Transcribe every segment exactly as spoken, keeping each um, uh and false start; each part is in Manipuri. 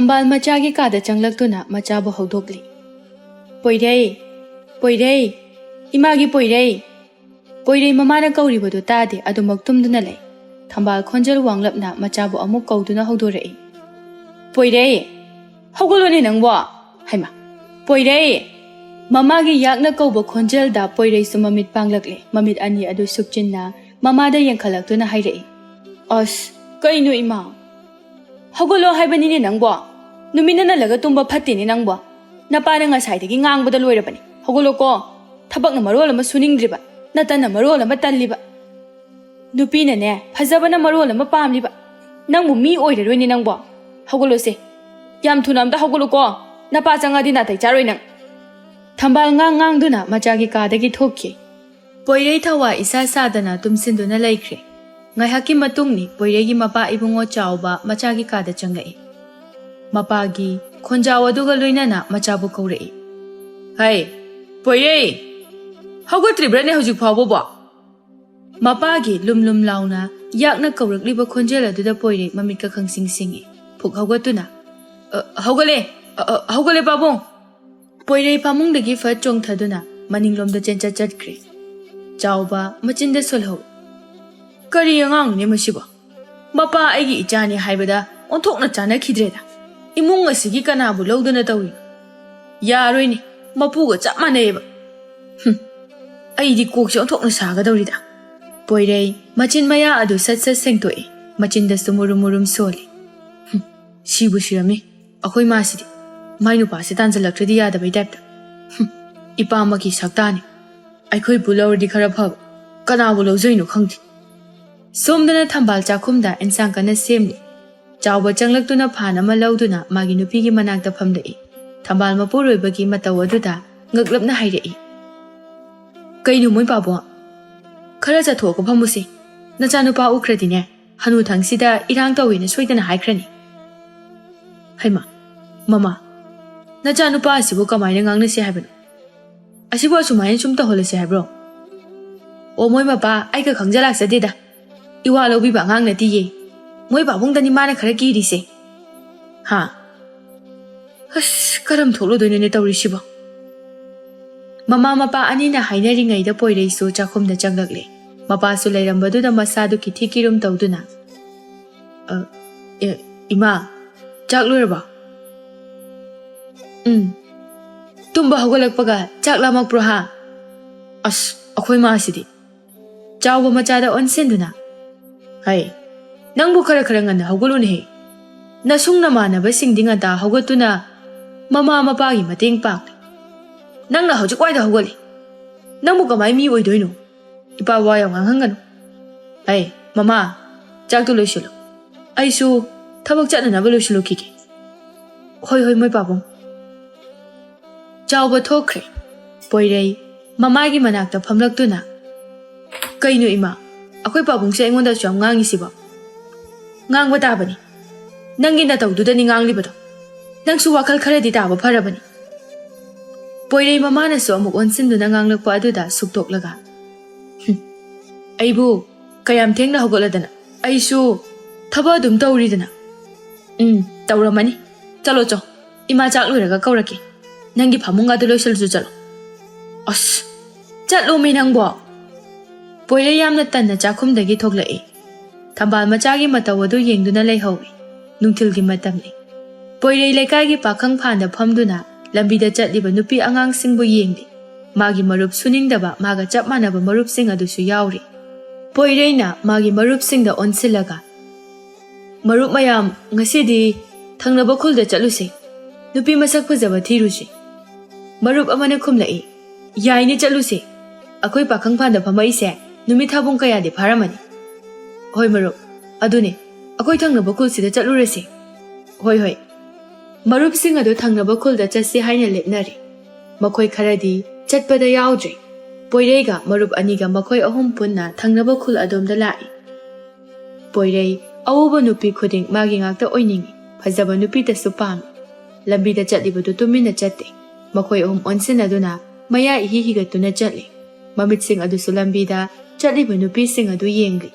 ꯊꯝꯕꯥꯜ ꯃꯆꯥꯒꯤ ꯀꯥꯗ ꯆꯪꯂꯛꯇꯨꯅ ꯃꯆꯥꯕꯨ ꯍꯧꯗꯣꯛꯂꯤ꯫ "ꯄꯣꯏꯔꯩ! ꯄꯣꯏꯔꯩ! ꯏꯃꯥꯒꯤ ꯄꯣꯏꯔꯩ!" ꯄꯣꯏꯔꯩ ꯃꯃꯥꯅ ꯀꯧꯔꯤꯕꯗꯨ ꯇꯥꯗꯦ, ꯑꯗꯨꯃꯛ ꯇꯨꯝꯗꯨꯅ ꯂꯩ꯫ ꯊꯝꯕꯥꯜ ꯈꯣꯟꯖꯦꯜ ꯋꯥꯡꯂꯞꯅ ꯃꯆꯥꯕꯨ ꯑꯃꯨꯛ ꯀꯧꯗꯨꯅ ꯍꯧꯗꯣꯔꯛꯏ꯫ "ꯄꯣꯏꯔꯩ! ꯍꯧꯒꯠꯂꯣꯅꯦ ꯅꯪꯕꯣ! ꯍꯩꯃꯥ! ꯄꯣꯏꯔꯩ!" ꯃꯃꯥꯒꯤ ꯌꯥꯛꯅ ꯀꯧꯕ ꯈꯣꯟꯖꯦꯜꯗ ꯄꯣꯏꯔꯩꯁꯨ ꯃꯃꯤꯠ ꯄꯥꯡꯂꯛꯂꯦ꯫ ꯃꯃꯤꯠ ꯑꯅꯤ ꯑꯗꯨ ꯁꯨꯛꯆꯤꯟꯅ ꯃꯃꯥꯗ ꯌꯦꯡꯈꯠꯂꯛꯇꯨꯅ ꯍꯥꯏꯔꯛꯏ꯫ "ꯑꯁ, ꯀꯩꯅꯣ ꯏꯃꯥ? ꯍꯧꯒꯠꯂꯣ ꯍꯥꯏꯕꯅꯤꯅꯦ ꯅꯪꯕꯣ꯫ ꯅꯨꯃꯤꯠꯅ ꯅꯜꯂꯒ ꯇꯨꯝꯕ ꯐꯠꯇꯦꯅꯦ ꯅꯪꯕꯣ꯫ ꯅꯄꯥꯅ ꯉꯁꯥꯏꯗꯒꯤ ꯉꯥꯡꯕꯗ ꯂꯣꯏꯔꯕꯅꯤ꯫ ꯍꯧꯒꯠꯂꯣꯀꯣ꯫ ꯊꯕꯛꯅ ꯃꯔꯣꯜ ꯑꯃ ꯁꯨꯅꯤꯡꯗ꯭ꯔꯤꯕ, ꯅꯇꯟꯅ ꯃꯔꯣꯜ ꯑꯃ ꯇꯜꯂꯤꯕ꯫ ꯅꯨꯄꯤꯅꯅꯦ ꯐꯖꯕꯅ ꯃꯔꯣꯜ ꯑꯃ ꯄꯥꯝꯂꯤꯕ꯫ ꯅꯪꯕꯨ ꯃꯤ ꯑꯣꯏꯔꯔꯣꯏꯅꯦ ꯅꯪꯕꯣ꯫ ꯍꯧꯒꯠꯂꯣꯁꯦ꯫ ꯌꯥꯝ ꯊꯨꯅ ꯑꯝꯇ ꯍꯧꯒꯠꯂꯨꯀꯣ꯫ ꯅꯄꯥ ꯆꯪꯉꯗꯤ ꯅꯥꯇꯩ ꯆꯥꯔꯣꯏ ꯅꯪ꯫" ꯊꯝꯕꯥꯜ ꯉꯥꯡ ꯉꯥꯡꯗꯨꯅ ꯃꯆꯥꯒꯤ ꯀꯥꯗꯒꯤ ꯊꯣꯛꯈꯤ꯫ ꯄꯣꯏꯔꯩ ꯊꯋꯥ ꯏꯁꯥ ꯁꯥꯗꯅ ꯇꯨꯝꯁꯤꯟꯗꯨꯅ ꯂꯩꯈ꯭ꯔꯦ꯫ ꯉꯥꯏꯍꯥꯛꯀꯤ ꯃꯇꯨꯡꯅꯤ ꯄꯣꯏꯔꯩꯒꯤ ꯃꯄꯥ ꯏꯕꯨꯡꯉꯣ ꯆꯥꯎꯕ ꯃꯆꯥꯒꯤ ꯀꯥꯗ ꯆꯪꯂꯛꯏ꯫ ꯃꯄꯥꯒꯤ ꯈꯣꯟꯖꯥꯎ ꯑꯗꯨꯒ ꯂꯣꯏꯅꯅ ꯃꯆꯥꯕꯨ ꯀꯧꯔꯛꯏ꯫ "ꯍꯩ, ꯄꯣꯏꯔꯩ! ꯍꯧꯒꯠꯇ꯭ꯔꯤꯕ꯭ꯔꯅꯦ ꯍꯧꯖꯤꯛ ꯐꯥꯎꯕꯕꯣ?" ꯃꯄꯥꯒꯤ ꯂꯨꯝ ꯂꯨꯝ ꯂꯥꯎꯅ ꯌꯥꯛꯅ ꯀꯧꯔꯛꯂꯤꯕ ꯈꯣꯟꯖꯦꯜ ꯑꯗꯨꯗ ꯄꯣꯏꯔꯩ ꯃꯃꯤꯠꯀ ꯈꯪꯁꯤꯡ ꯁꯤꯡꯏ꯫ ꯐꯨꯛ ꯍꯧꯒꯠꯇꯨꯅ, "ꯑ, ꯍꯧꯒꯠꯂꯦ! ꯑ, ꯑ, ꯍꯧꯒꯠꯂꯦ ꯄꯥꯕꯨꯡ!" ꯄꯣꯏꯔꯩ ꯐꯃꯨꯡꯗꯒꯤ ꯐꯠ ꯆꯣꯡꯊꯗꯨꯅ ꯃꯅꯤꯡꯂꯣꯝꯗ ꯆꯦꯟꯆꯠ ꯆꯠꯈ꯭ꯔꯦ꯫ ꯆꯥꯎꯕ ꯃꯆꯤꯟꯗ ꯁꯣꯜꯍꯧꯏ꯫ "ꯀꯔꯤ ꯑꯉꯥꯡꯅꯣꯅꯦ ꯃꯁꯤꯕꯣ? ꯃꯄꯥ ꯑꯩꯒꯤ ꯏꯆꯥꯅꯤ ꯍꯥꯏꯕꯗ ꯑꯣꯟꯊꯣꯛꯅ ꯆꯥꯅꯈꯤꯗ꯭ꯔꯦꯗ꯫ ꯏꯃꯨꯡ ꯑꯁꯤꯒꯤ ꯀꯅꯥꯕꯨ ꯂꯧꯗꯨꯅ ꯇꯧꯔꯤꯅꯣ? ꯌꯥꯔꯣꯏꯅꯦ, ꯃꯄꯨꯒ ꯆꯞ ꯃꯥꯟꯅꯩꯌꯦꯕ꯫ ꯍꯨꯝ, ꯑꯩꯗꯤ ꯀꯣꯛꯁꯦ ꯑꯣꯟꯊꯣꯛꯅ ꯁꯥꯒꯗꯧꯔꯤꯗ꯫" ꯄꯣꯏꯔꯩ ꯃꯆꯤꯟ ꯃꯌꯥ ꯑꯗꯨ ꯁꯠ ꯁꯠ ꯁꯦꯡꯗꯣꯛꯏ, ꯃꯆꯤꯟꯗꯁꯨ ꯃꯨꯔꯨꯝ ꯃꯨꯔꯨꯝ ꯁꯣꯜꯂꯤ꯫ "ꯍꯨꯝ, ꯁꯤꯕꯨ ꯁꯤꯔꯝꯃꯤ꯫ ꯑꯩꯈꯣꯏ ꯃꯥꯁꯤꯗꯤ ꯃꯥꯏ ꯅꯨꯄꯥꯁꯦ ꯇꯥꯟꯁꯤꯜꯂꯛꯇ꯭ꯔꯗꯤ ꯌꯥꯗꯕꯩ ꯇꯥꯏꯞꯇ꯫ ꯍꯨꯝ, ꯏꯄꯥꯃꯛꯀꯤ ꯁꯛꯇꯥꯅꯤ꯫ ꯑꯩꯈꯣꯏ ꯄꯨ ꯂꯧꯔꯗꯤ ꯈꯔ ꯐꯕ, ꯀꯅꯥꯕꯨ ꯂꯧꯖꯩꯅꯣ ꯈꯪꯗꯦ꯫" ꯁꯣꯝꯗꯅ ꯊꯝꯕꯥꯜ ꯆꯥꯛꯈꯨꯝꯗ ꯏꯟꯁꯥꯡ ꯀꯟꯅ ꯁꯦꯝꯂꯤ꯫ ꯆꯥꯎꯕ ꯆꯪꯂꯛꯇꯨꯅ ꯐꯥꯟ ꯑꯃ ꯂꯧꯗꯨꯅ ꯃꯥꯒꯤ ꯅꯨꯄꯤꯒꯤ ꯃꯅꯥꯛꯇ ꯐꯝꯂꯛꯏ꯫ ꯊꯝꯕꯥꯜ ꯃꯄꯨꯔꯣꯏꯕꯒꯤ ꯃꯇꯧ ꯑꯗꯨꯗ ꯉꯛꯂꯞꯅ ꯍꯥꯏꯔꯛꯏ꯫ "ꯀꯩꯅꯣ ꯃꯣꯏ ꯄꯥꯕꯣ? ꯈꯔ ꯆꯠꯊꯣꯛꯑꯒ ꯐꯝꯃꯨꯁꯦ꯫ ꯅꯆꯥꯅꯨꯄꯥ ꯎꯈ꯭ꯔꯗꯤꯅꯦ, ꯍꯅꯨꯊꯪꯁꯤꯗ ꯏꯔꯥꯡ ꯇꯧꯋꯦꯅ ꯁꯣꯏꯗꯅ ꯍꯥꯏꯈ꯭ꯔꯅꯤ꯫" "ꯍꯩꯃꯥ, ꯃꯃꯥ, ꯅꯆꯥꯅꯨꯄꯥ ꯑꯁꯤꯕꯨ ꯀꯃꯥꯏꯅ ꯉꯥꯡꯅꯁꯤ ꯍꯥꯏꯕꯅꯣ? ꯑꯁꯤꯕꯨ ꯑꯁꯨꯃꯥꯏꯅ ꯁꯨꯝ ꯇꯧꯍꯜꯂꯁꯤ ꯍꯥꯏꯕ꯭ꯔꯣ?" "ꯑꯣ, ꯃꯣꯏ ꯃꯄꯥ, ꯑꯩꯒ ꯈꯪꯖ ꯂꯥꯛꯆꯗꯦꯗ꯫ ꯏꯋꯥ ꯂꯧꯕꯤꯕ ꯑꯉꯥꯡ ꯅꯠꯇꯤꯌꯦ꯫ ꯃꯣꯏ ꯄꯥꯕꯨꯡꯗꯅꯤ ꯃꯥꯅ ꯈꯔ ꯀꯤꯔꯤꯁꯦ꯫" "ꯍꯥ? ꯑꯁ, ꯀꯔꯝ ꯊꯣꯛꯂꯨꯗꯣꯏꯅꯣꯅꯦ ꯇꯧꯔꯤꯁꯤꯕꯣ? ꯃꯃꯥ ꯃꯄꯥ ꯑꯅꯤꯅ ꯍꯥꯏꯅꯔꯤꯉꯩꯗ ꯄꯣꯏꯔꯩꯁꯨ ꯆꯥꯛꯈꯨꯝꯗ ꯆꯪꯂꯛꯂꯦ꯫ ꯃꯄꯥꯁꯨ ꯂꯩꯔꯝꯕꯗꯨꯗ ꯃꯁꯥꯗꯨ ꯀꯤꯊꯤ ꯀꯤꯔꯨꯝ ꯇꯧꯗꯨꯅ, "ꯑ, ꯑꯦ, ꯏꯃꯥ, ꯆꯥꯛ ꯂꯣꯏꯔꯕꯣ?" "ꯎꯝ꯫ ꯇꯨꯝꯕ ꯍꯧꯒꯠꯂꯛꯄꯒ ꯆꯥꯛ ꯂꯥꯝꯃꯛꯄ꯭ꯔꯣ ꯍꯥ? ꯑꯁ, ꯑꯩꯈꯣꯏ ꯃꯥꯁꯤꯗꯤ!" ꯆꯥꯎꯕ ꯃꯆꯥꯗ ꯑꯣꯟꯁꯤꯟꯗꯨꯅ, "ꯍꯩ, ꯅꯪꯕꯨ ꯈꯔ ꯈꯔ ꯉꯟꯅ ꯍꯧꯒꯠꯂꯨꯅꯦꯍꯦ꯫ ꯅꯁꯨꯡ ꯅꯃꯥꯟꯅꯕꯁꯤꯡꯗꯤ ꯉꯟꯇꯥ ꯍꯧꯒꯠꯇꯨꯅ ꯃꯃꯥ ꯃꯄꯥꯒꯤ ꯃꯇꯦꯡ ꯄꯥꯡꯂꯤ꯫ ꯅꯪꯅ ꯍꯧꯖꯤꯛ ꯋꯥꯏꯗ ꯍꯧꯒꯠꯂꯤ꯫ ꯅꯪꯕꯨ ꯀꯃꯥꯏ ꯃꯤ ꯑꯣꯏꯗꯣꯏꯅꯣ? ꯏꯄꯥ ꯋꯥ ꯌꯥꯝ ꯉꯥꯡꯍꯟꯒꯅꯨ꯫ ꯍꯩ, ꯃꯃꯥ, ꯆꯥꯛꯇꯨ ꯂꯣꯏꯁꯤꯜꯂꯨ꯫ ꯑꯩꯁꯨ ꯊꯕꯛ ꯆꯠꯅꯅꯕ ꯂꯣꯏꯁꯤꯜꯂꯨꯈꯤꯒꯦ꯫" "ꯍꯣꯏ, ꯍꯣꯏ, ꯃꯣꯏ ꯄꯥꯕꯨꯡ꯫" ꯆꯥꯎꯕ ꯊꯣꯛꯈ꯭ꯔꯦ꯫ ꯄꯣꯏꯔꯩ ꯃꯃꯥꯒꯤ ꯃꯅꯥꯛꯇ ꯐꯝꯂꯛꯇꯨꯅ, "ꯀꯩꯅꯣ ꯏꯃꯥ, ꯑꯩꯈꯣꯏ ꯄꯥꯕꯨꯡꯁꯦ ꯑꯩꯉꯣꯟꯗ ꯑꯁꯨꯛ ꯌꯥꯝ ꯉꯥꯡꯉꯤꯁꯤꯕꯣ?" "ꯉꯥꯡꯕ ꯇꯥꯕꯅꯤ꯫ ꯅꯪꯒꯤ ꯅꯇꯧꯗꯨꯗꯅꯤ ꯉꯥꯡꯂꯤꯕꯗꯣ꯫ ꯅꯪꯁꯨ ꯋꯥꯈꯜ ꯈꯔꯗꯤ ꯇꯥꯕ ꯐꯔꯕꯅꯤ꯫" ꯄꯣꯏꯔꯩ ꯃꯃꯥꯅꯁꯨ ꯑꯃꯨꯛ ꯑꯣꯟꯁꯤꯟꯗꯨꯅ ꯉꯥꯡꯂꯛꯄ ꯑꯗꯨꯗ ꯁꯨꯛꯇꯣꯛꯂꯒ, "ꯍꯨꯝ, ꯑꯩꯕꯨ ꯀꯌꯥꯝ ꯊꯦꯡꯅ ꯍꯧꯒꯠꯂꯗꯅ? ꯑꯩꯁꯨ ꯊꯕꯛ ꯑꯗꯨꯝ ꯇꯧꯔꯤꯗꯅ꯫" "ꯎꯝ, ꯇꯧꯔꯝꯃꯅꯤ꯫ ꯆꯠꯂꯣ ꯆꯣ, ꯏꯃꯥ ꯆꯥꯛ ꯂꯣꯏꯔꯒ ꯀꯧꯔꯛꯀꯦ꯫ ꯅꯪꯒꯤ ꯐꯃꯨꯡꯒꯗꯨ ꯂꯣꯏꯁꯤꯜꯂꯨꯆꯣ, ꯆꯠꯂꯣ꯫" "ꯑꯁ, ꯆꯠꯂꯣꯃꯤ ꯅꯪꯕꯣ!" ꯄꯣꯏꯔꯩ ꯌꯥꯝꯅ ꯇꯟꯅ ꯆꯥꯛꯈꯨꯝꯗꯒꯤ ꯊꯣꯛꯂꯛꯏ꯫ ꯊꯝꯕꯥꯜ ꯃꯆꯥꯒꯤ ꯃꯇꯧ ꯑꯗꯨ ꯌꯦꯡꯗꯨꯅ ꯂꯩꯍꯧꯏ꯫ ꯅꯨꯡꯊꯤꯜꯒꯤ ꯃꯇꯝꯅꯤ꯫ ꯄꯣꯏꯔꯩ ꯂꯩꯀꯥꯏꯒꯤ ꯄꯥꯈꯪ ꯐꯥꯟꯗ ꯐꯝꯗꯨꯅ ꯂꯝꯕꯤꯗ ꯆꯠꯂꯤꯕ ꯅꯨꯄꯤ ꯑꯉꯥꯡꯁꯤꯡꯕꯨ ꯌꯦꯡꯂꯤ꯫ ꯃꯥꯒꯤ ꯃꯔꯨꯞ ꯁꯨꯅꯤꯡꯗꯕ ꯃꯥꯒ ꯆꯞ ꯃꯥꯟꯅꯕ ꯃꯔꯨꯞꯁꯤꯡ ꯑꯗꯨꯁꯨ ꯌꯥꯎꯔꯤ꯫ ꯄꯣꯏꯔꯩꯅ ꯃꯥꯒꯤ ꯃꯔꯨꯞꯁꯤꯡꯗ ꯑꯣꯟꯁꯤꯜꯂꯒ, "ꯃꯔꯨꯞ ꯃꯌꯥꯝ, ꯉꯁꯤꯗꯤ ꯊꯪꯅꯕ ꯈꯨꯜꯗ ꯆꯠꯂꯨꯁꯦ꯫ ꯅꯨꯄꯤ ꯃꯁꯛ ꯐꯖꯕ ꯊꯤꯔꯨꯁꯦ꯫" ꯃꯔꯨꯞ ꯑꯃꯅ ꯈꯨꯝꯂꯛꯏ, "ꯌꯥꯏꯅꯦ, ꯆꯠꯂꯨꯁꯦ꯫ ꯑꯩꯈꯣꯏ ꯄꯥꯈꯪ ꯐꯥꯟꯗ ꯐꯝꯃꯛꯏꯁꯦ ꯅꯨꯃꯤꯠ ꯊꯥꯕꯨꯡ ꯀꯌꯥꯗꯤ ꯐꯥꯔꯝꯃꯅꯤ꯫" "ꯍꯣꯏ ꯃꯔꯨꯞ, ꯑꯗꯨꯅꯦ, ꯑꯩꯈꯣꯏ ꯊꯪꯅꯕ ꯈꯨꯜꯁꯤꯗ ꯆꯠꯂꯨꯔꯁꯦ꯫" "ꯍꯣꯏ, ꯍꯣꯏ꯫" ꯃꯔꯨꯞꯁꯤꯡ ꯑꯗꯨ ꯊꯪꯅꯕ ꯈꯨꯜꯗ ꯆꯠꯁꯤ ꯍꯥꯏꯅ ꯂꯦꯞꯅꯔꯦ꯫ ꯃꯈꯣꯏ ꯈꯔꯗꯤ ꯆꯠꯄꯗ ꯌꯥꯎꯗ꯭ꯔꯦ꯫ ꯄꯣꯏꯔꯩꯒ ꯃꯔꯨꯞ ꯑꯅꯤꯒ ꯃꯈꯣꯏ ꯑꯍꯨꯝ ꯄꯨꯟꯅ ꯊꯪꯅꯕ ꯈꯨꯜ ꯑꯗꯣꯝꯗ ꯂꯥꯛꯏ꯫ ꯄꯣꯏꯔꯩ ꯑꯎꯕ ꯅꯨꯄꯤ ꯈꯨꯗꯤꯡ ꯃꯥꯒꯤ ꯉꯥꯛꯇ ꯑꯣꯏꯅꯤꯡꯏ꯫ ꯐꯖꯕ ꯅꯨꯄꯤꯗꯁꯨ ꯄꯥꯝꯃꯤ꯫ ꯂꯝꯕꯤꯗ ꯆꯠꯂꯤꯕꯗꯨ ꯇꯨꯃꯤꯟꯅ ꯆꯠꯇꯦ꯫ ꯃꯈꯣꯏ ꯑꯍꯨꯝ ꯑꯣꯟꯁꯤꯟꯅꯗꯨꯅ ꯃꯌꯥ ꯏꯍꯤ ꯍꯤꯒꯠꯇꯨꯅ ꯆꯠꯂꯤ꯫ ꯃꯃꯤꯠꯁꯤꯡ ꯑꯗꯨꯁꯨ ꯂꯝꯕꯤꯗ ꯆꯠꯂꯤꯕ ꯅꯨꯄꯤꯁꯤꯡ ꯑꯗꯨ ꯌꯦꯡꯂꯤ꯫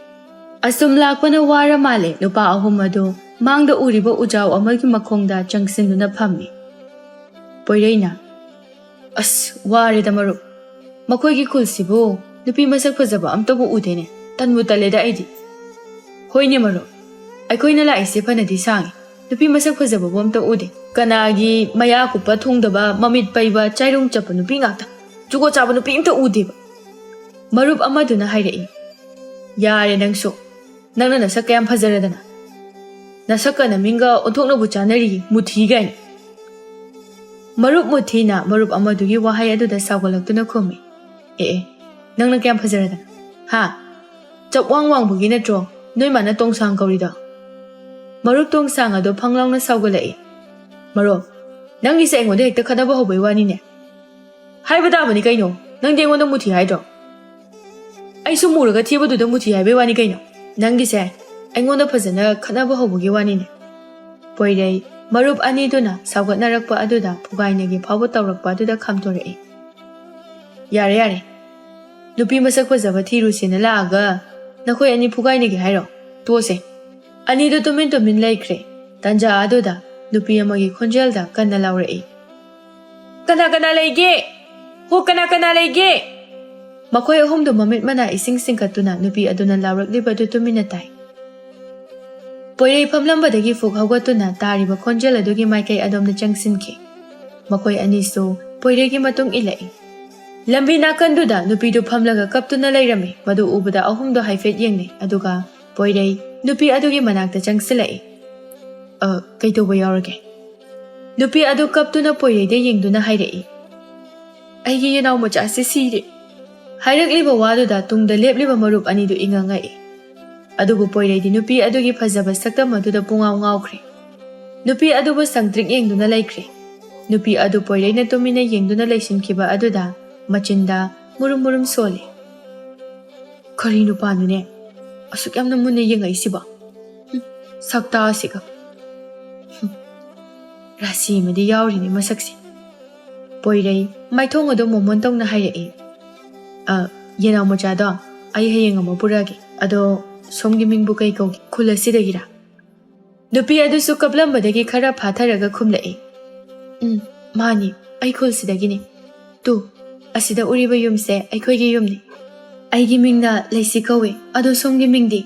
ꯑꯁꯨꯝ ꯂꯥꯛꯄꯅ ꯋꯥꯔ ꯃꯥꯜꯂꯦ꯫ ꯅꯨꯄꯥ ꯑꯍꯨꯝ ꯑꯗꯨ ꯃꯥꯡꯗ ꯎꯔꯤꯕ ꯎꯖꯥꯎ ꯑꯃꯒꯤ ꯃꯈꯣꯡꯗ ꯆꯪꯁꯤꯟꯗꯨꯅ ꯐꯝꯃꯤ꯫ ꯄꯣꯏꯔꯩꯅ, "ꯑꯁ, ꯋꯥꯔꯦꯗ ꯃꯔꯨꯞ꯫ ꯃꯈꯣꯏꯒꯤ ꯈꯨꯜꯁꯤꯕꯨ ꯅꯨꯄꯤ ꯃꯁꯛ ꯐꯖꯕ ꯑꯝꯇꯕꯨ ꯎꯗꯦꯅꯦ꯫ ꯇꯟꯕꯨ ꯇꯜꯂꯦꯗ ꯑꯩꯗꯤ꯫" "ꯍꯣꯏꯅꯦ ꯃꯔꯨꯞ, ꯑꯩꯈꯣꯏꯅ ꯂꯥꯛꯏꯁꯦ ꯐꯅꯗꯤ ꯁꯥꯡꯉꯤ, ꯅꯨꯄꯤ ꯃꯁꯛ ꯐꯖꯕꯕꯨ ꯑꯝꯇ ꯎꯗꯦ꯫ ꯀꯅꯥꯒꯤ ꯃꯌꯥ ꯀꯨꯞꯄ ꯊꯨꯡꯗꯕ, ꯃꯃꯤꯠ ꯄꯩꯕ, ꯆꯥꯏꯔꯨꯡ ꯆꯞꯄ ꯅꯨꯄꯤ ꯉꯥꯛꯇ꯫ ꯖꯨꯒꯣꯠ ꯆꯥꯕ ꯅꯨꯄꯤ ꯑꯝꯇ ꯎꯗꯦꯕ꯫" ꯃꯔꯨꯞ ꯑꯃꯗꯨꯅ ꯍꯥꯏꯔꯛꯏ, "ꯌꯥꯔꯦ ꯅꯪꯁꯨ, ꯅꯪꯅ ꯅꯁꯛ ꯀꯌꯥꯝ ꯐꯖꯔꯗꯅ꯫ ꯅꯁꯛꯀ ꯅꯃꯤꯡꯒ ꯑꯣꯟꯊꯣꯛꯅꯕꯨ ꯆꯥꯅꯔꯤ, ꯃꯨꯊꯤ ꯀꯥꯏꯅ꯫" ꯃꯔꯨꯞ ꯃꯨꯊꯤꯅ ꯃꯔꯨꯞ ꯑꯃꯗꯨꯒꯤ ꯋꯥꯍꯩ ꯑꯗꯨꯗ ꯁꯥꯎꯒꯠꯂꯛꯇꯨꯅ ꯈꯨꯝꯃꯤ, "ꯑꯦ ꯑꯦ, ꯅꯪꯅ ꯀꯌꯥꯝ ꯐꯖꯔꯗꯅ? ꯍꯥ? ꯆꯞ ꯋꯥꯡ ꯋꯥꯡꯕꯒꯤ ꯅꯠꯇ꯭ꯔꯣ ꯅꯣꯏ ꯃꯥꯅ ꯇꯣꯡꯁꯥꯡ ꯀꯧꯔꯤꯗꯣ?" ꯃꯔꯨꯞ ꯇꯣꯡꯁꯥꯡ ꯑꯗꯣ ꯐꯪ ꯂꯥꯎꯅ ꯁꯥꯎꯒꯠꯂꯛꯏ, "ꯃꯔꯨꯞ, ꯅꯪꯒꯤꯁꯦ ꯑꯩꯉꯣꯟꯗ ꯍꯦꯛꯇ ꯈꯠꯅꯕ ꯍꯧꯕꯩ ꯋꯥꯅꯤꯅꯦ꯫ ꯍꯥꯏꯕ ꯇꯥꯕꯅꯤ ꯀꯩꯅꯣ, ꯅꯪꯗꯤ ꯑꯩꯉꯣꯟꯗ ꯃꯨꯊꯤ ꯍꯥꯏꯗ꯭ꯔꯣ? ꯑꯩꯁꯨ ꯃꯨꯔꯒ ꯊꯤꯕꯗꯨꯗ ꯃꯨꯊꯤ ꯍꯥꯏꯕꯩ ꯋꯥꯅꯤ ꯀꯩꯅꯣ꯫ ꯅꯪꯒꯤꯁꯦ ꯑꯩꯉꯣꯟꯗ ꯐꯖꯅ ꯈꯠꯅꯕ ꯍꯧꯕꯒꯤ ꯋꯥꯅꯤꯅꯦ꯫" ꯄꯣꯏꯔꯩ ꯃꯔꯨꯞ ꯑꯅꯤꯗꯨꯅ ꯁꯥꯎꯒꯠꯅꯔꯛꯄ ꯑꯗꯨꯗ ꯐꯨꯒꯥꯏꯅꯒꯦ ꯐꯥꯎꯕ ꯇꯧꯔꯛꯄ ꯑꯗꯨꯗ ꯈꯥꯝꯇꯣꯔꯛꯏ, "ꯌꯥꯔꯦ, ꯌꯥꯔꯦ꯫ ꯅꯨꯄꯤ ꯃꯁꯛ ꯐꯖꯕ ꯊꯤꯔꯨꯁꯦꯅ ꯂꯥꯛꯑꯒ ꯅꯈꯣꯏ ꯑꯅꯤ ꯐꯨꯒꯥꯏꯅꯒꯦ ꯍꯥꯏꯔꯣ? ꯇꯣꯛꯑꯁꯦ꯫" ꯑꯅꯤꯗꯨ ꯇꯨꯃꯤꯟ ꯇꯨꯃꯤꯟ ꯂꯩꯈ꯭ꯔꯦ꯫ ꯇꯟꯖꯥ ꯑꯗꯨꯗ ꯅꯨꯄꯤ ꯑꯃꯒꯤ ꯈꯣꯟꯖꯦꯜꯗ ꯀꯟꯅ ꯂꯥꯎꯔꯛꯏ, "ꯀꯅꯥ ꯀꯅꯥ ꯂꯩꯒꯦ? ꯍꯣ, ꯀꯅꯥ ꯀꯅꯥ ꯂꯩꯒꯦ?" ꯃꯈꯣꯏ ꯑꯍꯨꯝꯗꯨ ꯃꯃꯤꯠ ꯃꯅꯥ ꯏꯁꯤꯡ ꯁꯤꯡꯀꯠꯇꯨꯅ ꯅꯨꯄꯤ ꯑꯗꯨꯅ ꯂꯥꯎꯔꯛꯂꯤꯕꯗꯨ ꯇꯨꯃꯤꯟꯅ ꯇꯥꯏ꯫ ꯄꯣꯏꯔꯩ ꯐꯝꯂꯝꯕꯗꯒꯤ ꯐꯨꯛ ꯍꯧꯒꯠꯇꯨꯅ ꯇꯥꯔꯤꯕ ꯈꯣꯟꯖꯦꯜ ꯑꯗꯨꯒꯤ ꯃꯥꯏꯀꯩ ꯑꯗꯣꯝꯗ ꯆꯪꯁꯤꯟꯈꯤ꯫ ꯃꯈꯣꯏ ꯑꯅꯤꯁꯨ ꯄꯣꯏꯔꯩꯒꯤ ꯃꯇꯨꯡ ꯏꯜꯂꯛꯏ꯫ ꯂꯝꯕꯤ ꯅꯥꯀꯟꯗꯨꯗ ꯅꯨꯄꯤꯗꯨ ꯐꯝꯂꯒ ꯀꯞꯇꯨꯅ ꯂꯩꯔꯝꯃꯤ꯫ ꯃꯗꯨ ꯎꯕꯗ ꯑꯍꯨꯝꯗꯣ ꯍꯥꯏꯐꯦꯠ ꯌꯦꯡꯅꯩ, ꯑꯗꯨꯒ ꯄꯣꯏꯔꯩ ꯅꯨꯄꯤ ꯑꯗꯨꯒꯤ ꯃꯅꯥꯛꯇ ꯆꯪꯁꯤꯜꯂꯛꯏ꯫ "ꯑ, ꯀꯩꯗꯧꯕ ꯌꯥꯎꯔꯒꯦ?" ꯅꯨꯄꯤ ꯑꯗꯨ ꯀꯞꯇꯨꯅ ꯄꯣꯏꯔꯩꯗ ꯌꯦꯡꯗꯨꯅ ꯍꯥꯏꯔꯛꯏ, "ꯑꯩꯒꯤ ꯌꯦꯅꯥꯎ ꯃꯆꯥꯁꯤ ꯁꯤꯔꯦ꯫" ꯍꯥꯏꯔꯛꯂꯤꯕ ꯋꯥꯗꯨꯗ ꯇꯨꯡꯗ ꯂꯦꯞꯂꯤꯕ ꯃꯔꯨꯞ ꯑꯅꯤꯗꯨ ꯏꯉꯛ ꯉꯛꯏ꯫ ꯑꯗꯨꯕꯨ ꯄꯣꯏꯔꯩꯗꯤ ꯅꯨꯄꯤ ꯑꯗꯨꯒꯤ ꯐꯖꯕ ꯁꯛꯇꯝ ꯑꯗꯨꯗ ꯄꯨꯡꯉꯥꯎ ꯉꯥꯎꯈ꯭ꯔꯦ꯫ ꯅꯨꯄꯤ ꯑꯗꯨꯕꯨ ꯁꯪꯇ꯭ꯔꯤꯛ ꯌꯦꯡꯗꯨꯅ ꯂꯩꯈ꯭ꯔꯦ꯫ ꯅꯨꯄꯤ ꯑꯗꯨ ꯄꯣꯏꯔꯩꯅ ꯇꯨꯃꯤꯟꯅ ꯌꯦꯡꯗꯨꯅ ꯂꯩꯁꯤꯟꯈꯤꯕ ꯑꯗꯨꯗ ꯃꯆꯤꯟꯗ ꯃꯨꯔꯨꯝ ꯃꯨꯔꯨꯝ ꯁꯣꯜꯂꯤ꯫ "ꯀꯔꯤ ꯅꯨꯄꯥꯅꯣꯅꯦ ꯑꯁꯨꯛ ꯌꯥꯝꯅ ꯃꯨꯟꯅ ꯌꯦꯡꯉꯛꯏꯁꯤꯕꯣ? ꯍꯨꯝ, ꯁꯛꯇꯥ ꯑꯁꯤꯒ꯫ ꯍꯨꯝ, ꯔꯥꯁꯤ ꯑꯃꯗꯤ ꯌꯥꯎꯔꯤꯅꯦ ꯃꯁꯛꯁꯦ꯫" ꯄꯣꯏꯔꯩ ꯃꯥꯏꯊꯣꯡ ꯑꯗꯨ ꯃꯣꯃꯣꯟ ꯇꯧꯅ ꯍꯥꯏꯔꯛꯏ, "ꯑ, ꯌꯦꯅꯥꯎ ꯃꯆꯥꯗꯣ ꯑꯩ ꯍꯌꯦꯡ ꯑꯃꯨꯛ ꯄꯨꯔꯛꯑꯒꯦ꯫ ꯑꯗꯣ ꯁꯣꯝꯒꯤ ꯃꯤꯡꯕꯨ ꯀꯩ ꯀꯧꯒꯦ? ꯈꯨꯜ ꯑꯁꯤꯗꯒꯤꯔꯥ?" ꯅꯨꯄꯤ ꯑꯗꯨꯁꯨ ꯀꯞꯂꯝꯕꯗꯒꯤ ꯈꯔ ꯐꯥꯊꯔꯒ ꯈꯨꯝꯂꯛꯏ, "ꯎꯝ, "ꯃꯥꯅꯤ, ꯑꯩ ꯈꯨꯜꯁꯤꯗꯒꯤꯅꯤ꯫ ꯇꯨ, ꯑꯁꯤꯗ ꯎꯔꯤꯕ ꯌꯨꯝꯁꯦ ꯑꯩꯈꯣꯏꯒꯤ ꯌꯨꯝꯅꯤ꯫ ꯑꯩꯒꯤ ꯃꯤꯡꯅ ꯂꯩꯁꯤ ꯀꯧꯏ, ꯑꯗꯣ ꯁꯣꯝꯒꯤ ꯃꯤꯡꯗꯤ?"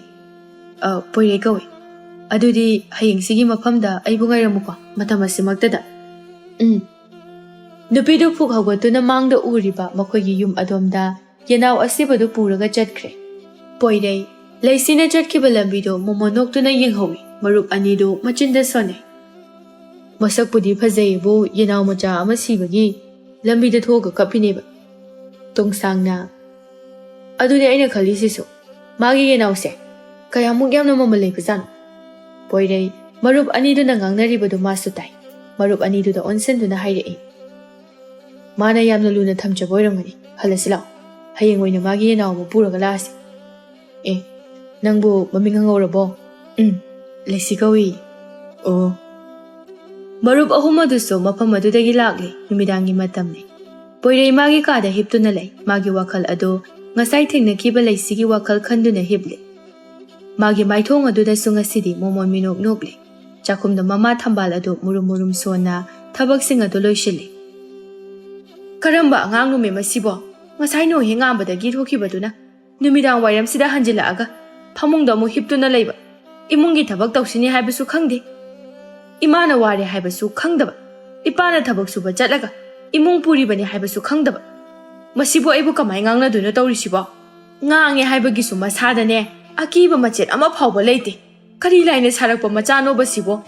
"ꯑ, ꯄꯣꯏꯔꯩ ꯀꯧꯏ꯫" "ꯑꯗꯨꯗꯤ ꯍꯌꯦꯡꯁꯤꯒꯤ ꯃꯐꯝꯗ ꯑꯩꯕꯨ ꯉꯥꯏꯔꯝꯃꯨꯀꯣ, ꯃꯇꯝ ꯑꯁꯤꯃꯛꯇꯗ꯫" "ꯎꯝ꯫" ꯅꯨꯄꯤꯗꯨ ꯐꯨꯛ ꯍꯧꯒꯠꯇꯨꯅ ꯃꯥꯡꯗ ꯎꯔꯤꯕ ꯃꯈꯣꯏꯒꯤ ꯌꯨꯝ ꯑꯗꯣꯝꯗ ꯌꯦꯅꯥꯎ ꯑꯁꯤꯕꯗꯨ ꯄꯨꯔꯒ ꯆꯠꯈ꯭ꯔꯦ꯫ ꯄꯣꯏꯔꯩ, ꯂꯩꯁꯤꯅ ꯆꯠꯈꯤꯕ ꯂꯝꯕꯤꯗꯨ ꯃꯣꯃꯣꯟ ꯅꯣꯛꯇꯨꯅ ꯌꯦꯡꯍꯧꯏ꯫ ꯃꯔꯨꯞ ꯑꯅꯤꯗꯨ ꯃꯆꯤꯟꯗ ꯁꯣꯟꯅꯩ꯫ "ꯃꯁꯛꯄꯨꯗꯤ ꯐꯖꯩꯌꯦꯕꯨ, ꯌꯦꯅꯥꯎ ꯃꯆꯥ ꯑꯃ ꯁꯤꯕꯒꯤ ꯂꯝꯕꯤꯗ ꯊꯣꯛꯑꯒ ꯀꯞꯄꯤꯅꯦꯕ꯫" ꯇꯣꯡꯁꯥꯡꯅ, "ꯑꯗꯨꯅꯦ ꯑꯩꯅ ꯈꯜꯂꯤꯁꯤꯁꯨ꯫ ꯃꯥꯒꯤ ꯌꯦꯅꯥꯎꯁꯦ ꯀꯌꯥꯃꯨꯛ ꯌꯥꯝꯅ ꯃꯃꯜ ꯂꯩꯕꯖꯥꯠꯅꯣ?" ꯄꯣꯏꯔꯩ, ꯃꯔꯨꯞ ꯑꯅꯤꯗꯨꯅ ꯉꯥꯡꯅꯔꯤꯕꯗꯨ ꯃꯥꯁꯨ ꯇꯥꯏ꯫ ꯃꯔꯨꯞ ꯑꯅꯤꯗꯨꯗ ꯑꯣꯟꯁꯤꯟꯗꯨꯅ ꯍꯥꯏꯔꯛꯏ, "ꯃꯥꯅ ꯌꯥꯝꯅ ꯂꯨꯅ ꯊꯝꯖꯕ ꯑꯣꯏꯔꯝꯒꯅꯤ꯫ ꯍꯜꯂꯁꯤ ꯂꯥꯛꯑꯣ, ꯍꯌꯦꯡ ꯑꯣꯏꯅ ꯃꯥꯒꯤ ꯌꯦꯅꯥꯎ ꯑꯃ ꯄꯨꯔꯒ ꯂꯥꯛꯑꯁꯤ꯫" "ꯑꯦ, ꯅꯪꯕꯨ ꯃꯃꯤꯡ ꯈꯪꯍꯧꯔꯕꯣ?" "ꯎꯝ, ꯂꯩꯁꯤ ꯀꯧꯏ꯫" "ꯑꯣ꯫" ꯃꯔꯨꯞ ꯑꯍꯨꯝ ꯑꯗꯨꯁꯨ ꯃꯐꯝ ꯑꯗꯨꯗꯒꯤ ꯂꯥꯛꯂꯤ꯫ ꯅꯨꯃꯤꯗꯥꯡꯒꯤ ꯃꯇꯝꯅꯤ꯫ ꯄꯣꯏꯔꯩ ꯃꯥꯒꯤ ꯀꯥꯗ ꯍꯤꯞꯇꯨꯅ ꯂꯩ꯫ ꯃꯥꯒꯤ ꯋꯥꯈꯜ ꯑꯗꯨ ꯉꯁꯥꯏ ꯊꯦꯡꯅꯈꯤꯕ ꯂꯩꯁꯤꯒꯤ ꯋꯥꯈꯜ ꯈꯟꯗꯨꯅ ꯍꯤꯞꯂꯤ꯫ ꯃꯥꯒꯤ ꯃꯥꯏꯊꯣꯡ ꯑꯗꯨꯗꯁꯨ ꯉꯁꯤꯗꯤ ꯃꯣꯃꯣꯟ ꯃꯤꯅꯣꯛ ꯅꯣꯛꯂꯤ꯫ ꯆꯥꯛꯈꯨꯝꯗ ꯃꯃꯥ ꯊꯝꯕꯥꯜ ꯑꯗꯨ ꯃꯨꯔꯨꯝ ꯃꯨꯔꯨꯝ ꯁꯣꯟꯅ ꯊꯕꯛꯁꯤꯡ ꯑꯗꯨ ꯂꯣꯏꯁꯤꯜꯂꯤ꯫ "ꯀꯔꯝꯕ ꯑꯉꯥꯡꯅꯣꯃꯦ ꯃꯁꯤꯕꯣ? ꯉꯁꯥꯏ ꯅꯣꯡ ꯍꯦꯛ ꯉꯥꯟꯕꯗꯒꯤ ꯊꯣꯛꯈꯤꯕꯗꯨꯅ ꯅꯨꯃꯤꯗꯥꯡ ꯋꯥꯏꯔꯝꯁꯤꯗ ꯍꯟꯖꯤꯜꯂꯛꯑꯒ ꯐꯃꯨꯡꯗ ꯑꯃꯨꯛ ꯍꯤꯞꯇꯨꯅ ꯂꯩꯕ꯫ ꯏꯃꯨꯡꯒꯤ ꯊꯕꯛ ꯇꯧꯁꯤꯅꯤ ꯍꯥꯏꯕꯁꯨ ꯈꯪꯗꯦ꯫ ꯏꯃꯥꯅ ꯋꯥꯔꯦ ꯍꯥꯏꯕꯁꯨ ꯈꯪꯗꯕ꯫ ꯏꯄꯥꯅ ꯊꯕꯛ ꯁꯨꯕ ꯆꯠꯂꯒ ꯏꯃꯨꯡ ꯄꯨꯔꯤꯕꯅꯤ ꯍꯥꯏꯕꯁꯨ ꯈꯪꯗꯕ꯫ ꯃꯁꯤꯕꯨ ꯑꯩꯕꯨ ꯀꯃꯥꯏ ꯉꯥꯡꯅꯗꯣꯏꯅꯣ ꯇꯧꯔꯤꯁꯤꯕꯣ? ꯉꯥꯡꯉꯦ ꯍꯥꯏꯕꯒꯤꯁꯨ ꯃꯁꯥꯗꯅꯦ ꯑꯀꯤꯕ ꯃꯆꯦꯠ ꯑꯃ ꯐꯥꯎꯕ ꯂꯩꯇꯦ꯫ ꯀꯔꯤ ꯂꯥꯏꯅ ꯁꯥꯔꯛꯄ ꯃꯆꯥꯅꯣꯕ ꯁꯤꯕꯣ?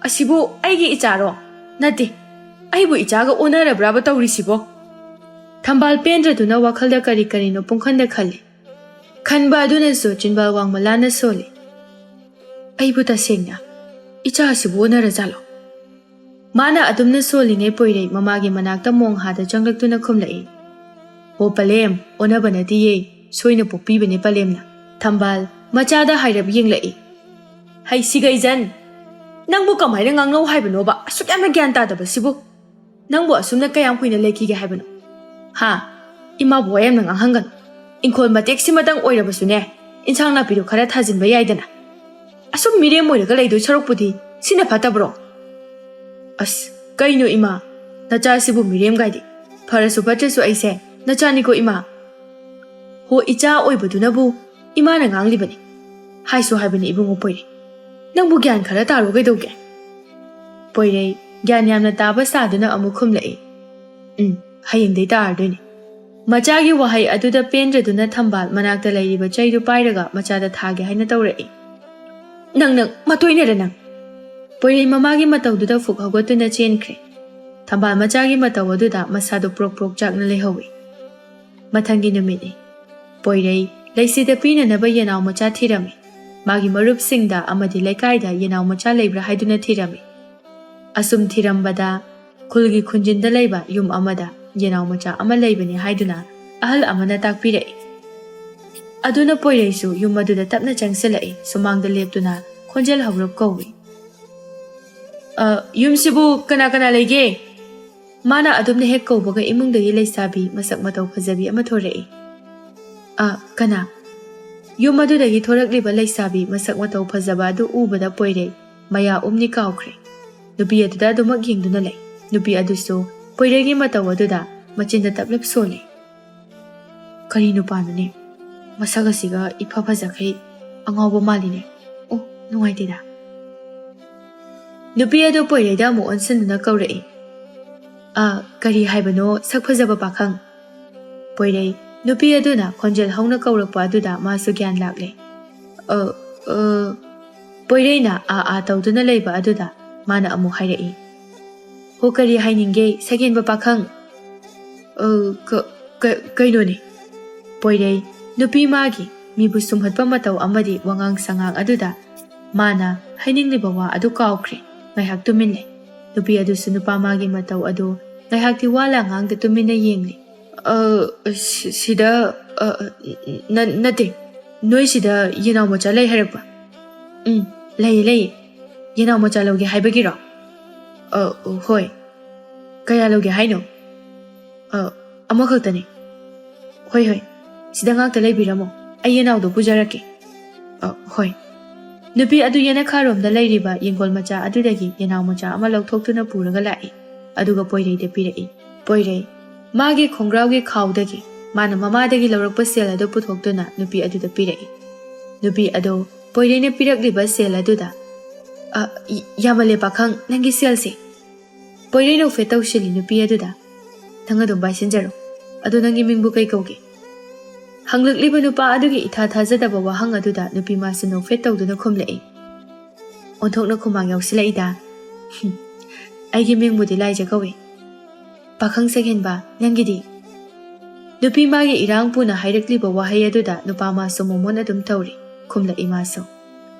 ꯑꯁꯤꯕꯨ ꯑꯩꯒꯤ ꯏꯆꯥꯔꯣ? ꯅꯠꯇꯦ, ꯑꯩꯕꯨ ꯏꯆꯥꯒ ꯑꯣꯟꯅꯔꯕ꯭ꯔꯥꯕ ꯇꯧꯔꯤꯁꯤꯕꯣ?" ꯊꯝꯕꯥꯜ ꯄꯦꯟꯗ꯭ꯔꯗꯨꯅ ꯋꯥꯈꯜꯗ ꯀꯔꯤ ꯀꯔꯤꯅꯣ ꯄꯨꯡꯈꯟꯗ ꯈꯜꯂꯤ꯫ ꯈꯟꯕ ꯑꯗꯨꯅꯁꯨ ꯆꯤꯟꯕꯥꯜ ꯋꯥꯡꯃ ꯂꯥꯟꯅ ꯁꯣꯜꯂꯤ꯫ "ꯑꯩꯕꯨ ꯇꯁꯦꯡꯅ ꯏꯆꯥ ꯑꯁꯤꯕꯨ ꯑꯣꯟꯅꯔꯖꯥꯠꯂꯣ?" ꯃꯥꯅ ꯑꯗꯨꯝꯅ ꯁꯣꯜꯂꯤꯉꯩ ꯄꯣꯏꯔꯩ ꯃꯃꯥꯒꯤ ꯃꯅꯥꯛꯇ ꯃꯣꯡꯍꯥꯗ ꯆꯪꯂꯛꯇꯨꯅ ꯈꯨꯝꯂꯛꯏ꯫ "ꯑꯣ ꯄꯂꯦꯝ, ꯑꯣꯟꯅꯕ ꯅꯠꯇꯤꯌꯦ, ꯁꯣꯏꯅ ꯄꯣꯛꯄꯤꯕꯅꯦ ꯄꯂꯦꯝꯅ꯫" ꯊꯝꯕꯥꯜ ꯃꯆꯥꯗ ꯍꯥꯏꯔꯞ ꯌꯦꯡꯂꯛꯏ꯫ "ꯍꯩ ꯁꯤꯒꯩꯖꯟ, ꯅꯪꯕꯨ ꯀꯃꯥꯏꯅ ꯉꯥꯡꯅꯧ ꯍꯥꯏꯕꯅꯣꯕ? ꯑꯁꯨꯛ ꯌꯥꯝꯅ ꯒ꯭ꯌꯥꯟ ꯇꯥꯗꯕꯁꯤꯕꯨ꯫ ꯅꯪꯕꯨ ꯑꯁꯨꯝꯅ ꯀꯌꯥꯝ ꯀꯨꯏꯅ ꯂꯩꯈꯤꯒꯦ ꯍꯥꯏꯕꯅꯣ? ꯍꯥ? ꯏꯃꯥꯕꯨ ꯋꯥ ꯌꯥꯝꯅ ꯉꯥꯡꯍꯟꯒꯅꯨ꯫ ꯏꯪꯈꯣꯜ ꯃꯇꯦꯛꯁꯤꯃꯇꯪ ꯑꯣꯏꯔꯕꯁꯨꯅꯦ, ꯏꯟꯁꯥꯡ ꯅꯥꯄꯤꯗꯣ ꯈꯔ ꯊꯥꯖꯤꯟꯕ ꯌꯥꯏꯗꯅ꯫ ꯑꯁꯨꯝ ꯃꯤꯔꯦꯝ ꯑꯣꯏꯔꯒ ꯂꯩꯗꯣꯏ ꯁꯔꯨꯛꯄꯨꯗꯤ ꯁꯤꯅ ꯐꯠꯇꯕ꯭ꯔꯣ?" "ꯑꯁ, ꯀꯩꯅꯣ ꯏꯃꯥ? "ꯅꯆꯥꯁꯤꯕꯨ ꯃꯤꯔꯦꯝ ꯒꯥꯏꯗꯤ꯫ ꯐꯔꯁꯨ ꯐꯠꯇ꯭ꯔꯁꯨ ꯑꯩꯁꯦ ꯅꯆꯥꯅꯤꯀꯣ ꯏꯃꯥ꯫ ꯍꯣ, ꯏꯆꯥ ꯑꯣꯏꯕꯗꯨꯅꯕꯨ ꯏꯃꯥꯅ ꯉꯥꯡꯂꯤꯕꯅꯤ꯫ ꯍꯥꯏꯁꯨ ꯍꯥꯏꯕꯅꯤ ꯏꯕꯨꯡꯉꯣ ꯄꯣꯏꯔꯩ꯫ ꯅꯪꯕꯨ ꯒ꯭ꯌꯥꯟ ꯈꯔ ꯇꯥꯔꯣ ꯀꯩꯗꯧꯒꯦ?" ꯄꯣꯏꯔꯩ ꯒ꯭ꯌꯥꯟ ꯌꯥꯝꯅ ꯇꯥꯕ ꯁꯥꯗꯨꯅ ꯑꯃꯨꯛ ꯈꯨꯝꯂꯛꯏ, "ꯎꯝ, ꯍꯌꯦꯡꯗꯩ ꯇꯥꯔꯗꯣꯏꯅꯤ꯫" ꯃꯆꯥꯒꯤ ꯋꯥꯍꯩ ꯑꯗꯨꯗ ꯄꯦꯟꯗ꯭ꯔꯗꯨꯅ ꯊꯝꯕꯥꯜ ꯃꯅꯥꯛꯇ ꯂꯩꯔꯤꯕ ꯆꯩꯗꯨ ꯄꯥꯏꯔꯒ ꯃꯆꯥꯗ ꯊꯥꯒꯦ ꯍꯥꯏꯅ ꯇꯧꯔꯛꯏ꯫ "ꯅꯪ, ꯅꯪ, ꯃꯇꯣꯏꯅꯔ ꯅꯪ?" ꯄꯣꯏꯔꯩ ꯃꯃꯥꯒꯤ ꯃꯇꯧꯗꯨꯗ ꯐꯨꯛ ꯍꯧꯒꯠꯇꯨꯅ ꯆꯦꯟꯈ꯭ꯔꯦ꯫ ꯊꯝꯕꯥꯜ ꯃꯆꯥꯒꯤ ꯃꯇꯧ ꯑꯗꯨꯗ ꯃꯁꯥꯗꯨ ꯄ꯭ꯔꯣꯛ ꯄ꯭ꯔꯣꯛ ꯆꯥꯛꯅ ꯂꯩꯍꯧꯏ꯫ ꯃꯊꯪꯒꯤ ꯅꯨꯃꯤꯠꯅꯤ꯫ ꯄꯣꯏꯔꯩ ꯂꯩꯁꯤꯗ ꯄꯤꯅꯅꯕ ꯌꯦꯅꯥꯎ ꯃꯆꯥ ꯊꯤꯔꯝꯃꯤ꯫ ꯃꯥꯒꯤ ꯃꯔꯨꯞꯁꯤꯡꯗ ꯑꯃꯗꯤ ꯂꯩꯀꯥꯏꯗ ꯌꯦꯅꯥꯎ ꯃꯆꯥ ꯂꯩꯕ꯭ꯔꯥ ꯍꯥꯏꯗꯨꯅ ꯊꯤꯔꯝꯃꯤ꯫ ꯑꯁꯨꯝ ꯊꯤꯔꯝꯕꯗ ꯈꯨꯜꯒꯤ ꯈꯨꯟꯖꯤꯟꯗ ꯂꯩꯕ ꯌꯨꯝ ꯑꯃꯗ ꯌꯦꯅꯥꯎ ꯃꯆꯥ ꯑꯃ ꯂꯩꯕꯅꯤ ꯍꯥꯏꯗꯨꯅ ꯑꯍꯜ ꯑꯃꯅ ꯇꯥꯛꯄꯤꯔꯛꯏ꯫ ꯑꯗꯨꯅ ꯄꯣꯏꯔꯩꯁꯨ ꯌꯨꯝ ꯑꯗꯨꯗ ꯇꯞꯅ ꯆꯪꯁꯤꯜꯂꯛꯏ꯫ ꯁꯨꯃꯥꯡꯗ ꯂꯦꯞꯇꯨꯅ ꯈꯣꯟꯖꯦꯜ ꯍꯧꯔꯞ ꯀꯧꯏ, "ꯑ, ꯌꯨꯝꯁꯤꯕꯨ ꯀꯅꯥ ꯀꯅꯥ ꯂꯩꯒꯦ?" ꯃꯥꯅ ꯑꯗꯨꯝꯅ ꯍꯦꯛ ꯀꯧꯕꯒ ꯏꯃꯨꯡꯗꯒꯤ ꯂꯩꯁꯥꯕꯤ ꯃꯁꯛ ꯃꯇꯧ ꯐꯖꯕꯤ ꯑꯃ ꯊꯣꯔꯛꯏ꯫ "ꯑ, ꯀꯅꯥ?" ꯌꯨꯝ ꯑꯗꯨꯗꯒꯤ ꯊꯣꯔꯛꯂꯤꯕ ꯂꯩꯁꯥꯕꯤ ꯃꯁꯛ ꯃꯇꯧ ꯐꯖꯕ ꯑꯗꯨ ꯎꯕꯗ ꯄꯣꯏꯔꯩ ꯃꯌꯥ ꯎꯝꯅꯤ ꯀꯥꯎꯈ꯭ꯔꯦ꯫ ꯅꯨꯄꯤ ꯑꯗꯨꯗ ꯑꯗꯨꯃꯛ ꯌꯦꯡꯗꯨꯅ ꯂꯩ꯫ ꯅꯨꯄꯤ ꯑꯗꯨꯁꯨ ꯄꯣꯏꯔꯩꯒꯤ ꯃꯇꯧ ꯑꯗꯨꯗ ꯃꯆꯤꯟꯗ ꯇꯞꯂꯞ ꯁꯣꯜꯂꯤ꯫ "ꯀꯔꯤ ꯅꯨꯄꯥꯅꯣꯅꯦ? ꯃꯁꯛ ꯑꯁꯤꯒ ꯏꯐ ꯐꯖꯈꯩ ꯑꯉꯥꯎꯕ ꯃꯥꯜꯂꯤꯅꯦ꯫ ꯑꯣ, ꯅꯨꯡꯉꯥꯏꯇꯦꯗ꯫" ꯅꯨꯄꯤ ꯑꯗꯨ ꯄꯣꯏꯔꯩꯗ ꯑꯃꯨꯛ ꯑꯣꯟꯁꯤꯟꯗꯨꯅ ꯀꯧꯔꯛꯏ, "ꯑ, ꯀꯔꯤ ꯍꯥꯏꯕꯅꯣ, ꯁꯛ ꯐꯖꯕ ꯄꯥꯈꯪ?" ꯄꯣꯏꯔꯩ, ꯅꯨꯄꯤ ꯑꯗꯨꯅ ꯈꯣꯟꯖꯦꯜ ꯍꯧꯅ ꯀꯧꯔꯛꯄ ꯑꯗꯨꯗ ꯃꯥꯁꯨ ꯒ꯭ꯌꯥꯟ ꯂꯥꯛꯂꯦ꯫ "ꯑ, ꯑ," ꯄꯣꯏꯔꯩꯅ ꯑꯥ ꯑꯥ ꯇꯧꯗꯨꯅ ꯂꯩꯕ ꯑꯗꯨꯗ ꯃꯥꯅ ꯑꯃꯨꯛ ꯍꯥꯏꯔꯛꯏ, "ꯍꯣ, ꯀꯔꯤ ꯍꯥꯏꯅꯤꯡꯒꯦ, ꯁꯒꯦꯟꯕ ꯄꯥꯈꯪ?" "ꯑ, ꯀ-, ꯀ-, ꯀꯩꯅꯣꯅꯦ?" ꯄꯣꯏꯔꯩ, ꯅꯨꯄꯤ ꯃꯥꯒꯤ ꯃꯤꯕꯨ ꯁꯨꯝꯍꯠꯄ ꯃꯇꯧ ꯑꯃꯗꯤ ꯋꯥꯉꯥꯡ ꯁꯉꯥꯡ ꯑꯗꯨꯗ ꯃꯥꯅ ꯍꯥꯏꯅꯤꯡꯂꯤꯕ ꯋꯥ ꯑꯗꯨ ꯀꯥꯎꯈ꯭ꯔꯦ꯫ ꯉꯥꯏꯍꯥꯛ ꯇꯨꯃꯤꯟ ꯂꯩ꯫ ꯅꯨꯄꯤ ꯑꯗꯨꯁꯨ ꯅꯨꯄꯥ ꯃꯥꯒꯤ ꯃꯇꯧ ꯑꯗꯨ ꯉꯥꯏꯍꯥꯛꯇꯤ ꯋꯥ ꯂꯥꯡ ꯉꯥꯡꯗ ꯇꯨꯃꯤꯟꯅ ꯌꯦꯡꯂꯤ꯫ "ꯑ, ꯁꯤ-, ꯁꯤꯗ, ꯑ, ꯅ-, ꯅꯠꯇꯦ, ꯅꯣꯏ ꯁꯤꯗ ꯌꯦꯅꯥꯎ ꯃꯆꯥ ꯂꯩ ꯍꯥꯏꯔꯛꯄ?" "ꯎꯝ, ꯂꯩꯌꯦ, ꯂꯩꯌꯦ꯫ ꯌꯦꯅꯥꯎ ꯃꯆꯥ ꯂꯧꯒꯦ ꯍꯥꯏꯕꯒꯤꯔꯣ?" "ꯑ, ꯍꯣꯏ꯫ ꯀꯌꯥ ꯂꯧꯒꯦ ꯍꯥꯏꯅꯣ?" "ꯑ, ꯑꯃꯈꯛꯇꯅꯤ꯫" "ꯍꯣꯏ, ꯍꯣꯏ, ꯁꯤꯗ ꯉꯥꯛꯇ ꯂꯩꯕꯤꯔꯝꯃꯣ, ꯑꯩ ꯌꯦꯅꯥꯎꯗꯣ ꯄꯨꯖꯔꯛꯀꯦ꯫" "ꯑ, ꯍꯣꯏ꯫" ꯅꯨꯄꯤ ꯑꯗꯨ ꯌꯦꯅꯈꯥꯔꯣꯝꯗ ꯂꯩꯔꯤꯕ ꯌꯦꯡꯒꯣꯜ ꯃꯆꯥ ꯑꯗꯨꯗꯒꯤ ꯌꯦꯅꯥꯎ ꯃꯆꯥ ꯑꯃ ꯂꯧꯊꯣꯛꯇꯨꯅ ꯄꯨꯔꯒ ꯂꯥꯛꯏ꯫ ꯑꯗꯨꯒ ꯄꯣꯏꯔꯩꯗ ꯄꯤꯔꯛꯏ꯫ ꯄꯣꯏꯔꯩ ꯃꯥꯒꯤ ꯈꯣꯡꯒ꯭ꯔꯥꯎꯒꯤ ꯈꯥꯎꯗꯒꯤ ꯃꯥꯅ ꯃꯃꯥꯗꯒꯤ ꯂꯧꯔꯛꯄ ꯁꯦꯜ ꯑꯗꯨ ꯄꯨꯊꯣꯛꯇꯨꯅ ꯅꯨꯄꯤ ꯑꯗꯨꯗ ꯄꯤꯔꯛꯏ꯫ ꯅꯨꯄꯤ ꯑꯗꯨ ꯄꯣꯏꯔꯩꯅ ꯄꯤꯔꯛꯂꯤꯕ ꯁꯦꯜ ꯑꯗꯨꯗ, "ꯑ, ꯏ-, ꯌꯥꯝꯃꯜꯂꯦ ꯄꯥꯈꯪ, ꯅꯪꯒꯤ ꯁꯦꯜꯁꯦ!" ꯄꯣꯏꯔꯩ ꯅꯣꯛꯐꯦꯠ ꯇꯧꯁꯤꯜꯂꯤ ꯅꯨꯄꯤ ꯑꯗꯨꯗ꯫ "ꯅꯪ ꯑꯗꯨꯝ ꯄꯥꯏꯁꯤꯟꯖꯔꯣ꯫ ꯑꯗꯣ ꯅꯪꯒꯤ ꯃꯤꯡꯕꯨ ꯀꯩ ꯀꯧꯒꯦ?" ꯍꯪꯂꯛꯂꯤꯕ ꯅꯨꯄꯥ ꯑꯗꯨꯒꯤ ꯏꯊꯥ ꯊꯥꯖꯗꯕ ꯋꯥꯍꯪ ꯑꯗꯨꯗ ꯅꯨꯄꯤ ꯃꯥꯁꯨ ꯅꯣꯛꯐꯦꯠ ꯇꯧꯗꯨꯅ ꯈꯨꯝꯂꯛꯏ꯫ ꯑꯣꯟꯊꯣꯛꯅ ꯈꯨꯃꯥꯡ ꯌꯥꯎꯁꯤꯜꯂꯛꯏꯗ꯫ "ꯑꯩꯒꯤ ꯃꯤꯡꯕꯨꯗꯤ ꯂꯥꯏꯖ ꯀꯧꯏ꯫ ꯄꯥꯈꯪ ꯁꯛꯍꯦꯟꯕ, ꯅꯪꯒꯤꯗꯤ?" ꯅꯨꯄꯤ ꯃꯥꯒꯤ ꯏꯔꯥꯡ ꯄꯨꯅ ꯍꯥꯏꯔꯛꯂꯤꯕ ꯋꯥꯍꯩ ꯑꯗꯨꯗ ꯅꯨꯄꯥ ꯃꯥꯁꯨ ꯃꯣꯃꯣꯟ ꯑꯗꯨꯝ ꯇꯧꯔꯤ, ꯈꯨꯝꯂꯛꯏ ꯃꯥꯁꯨ꯫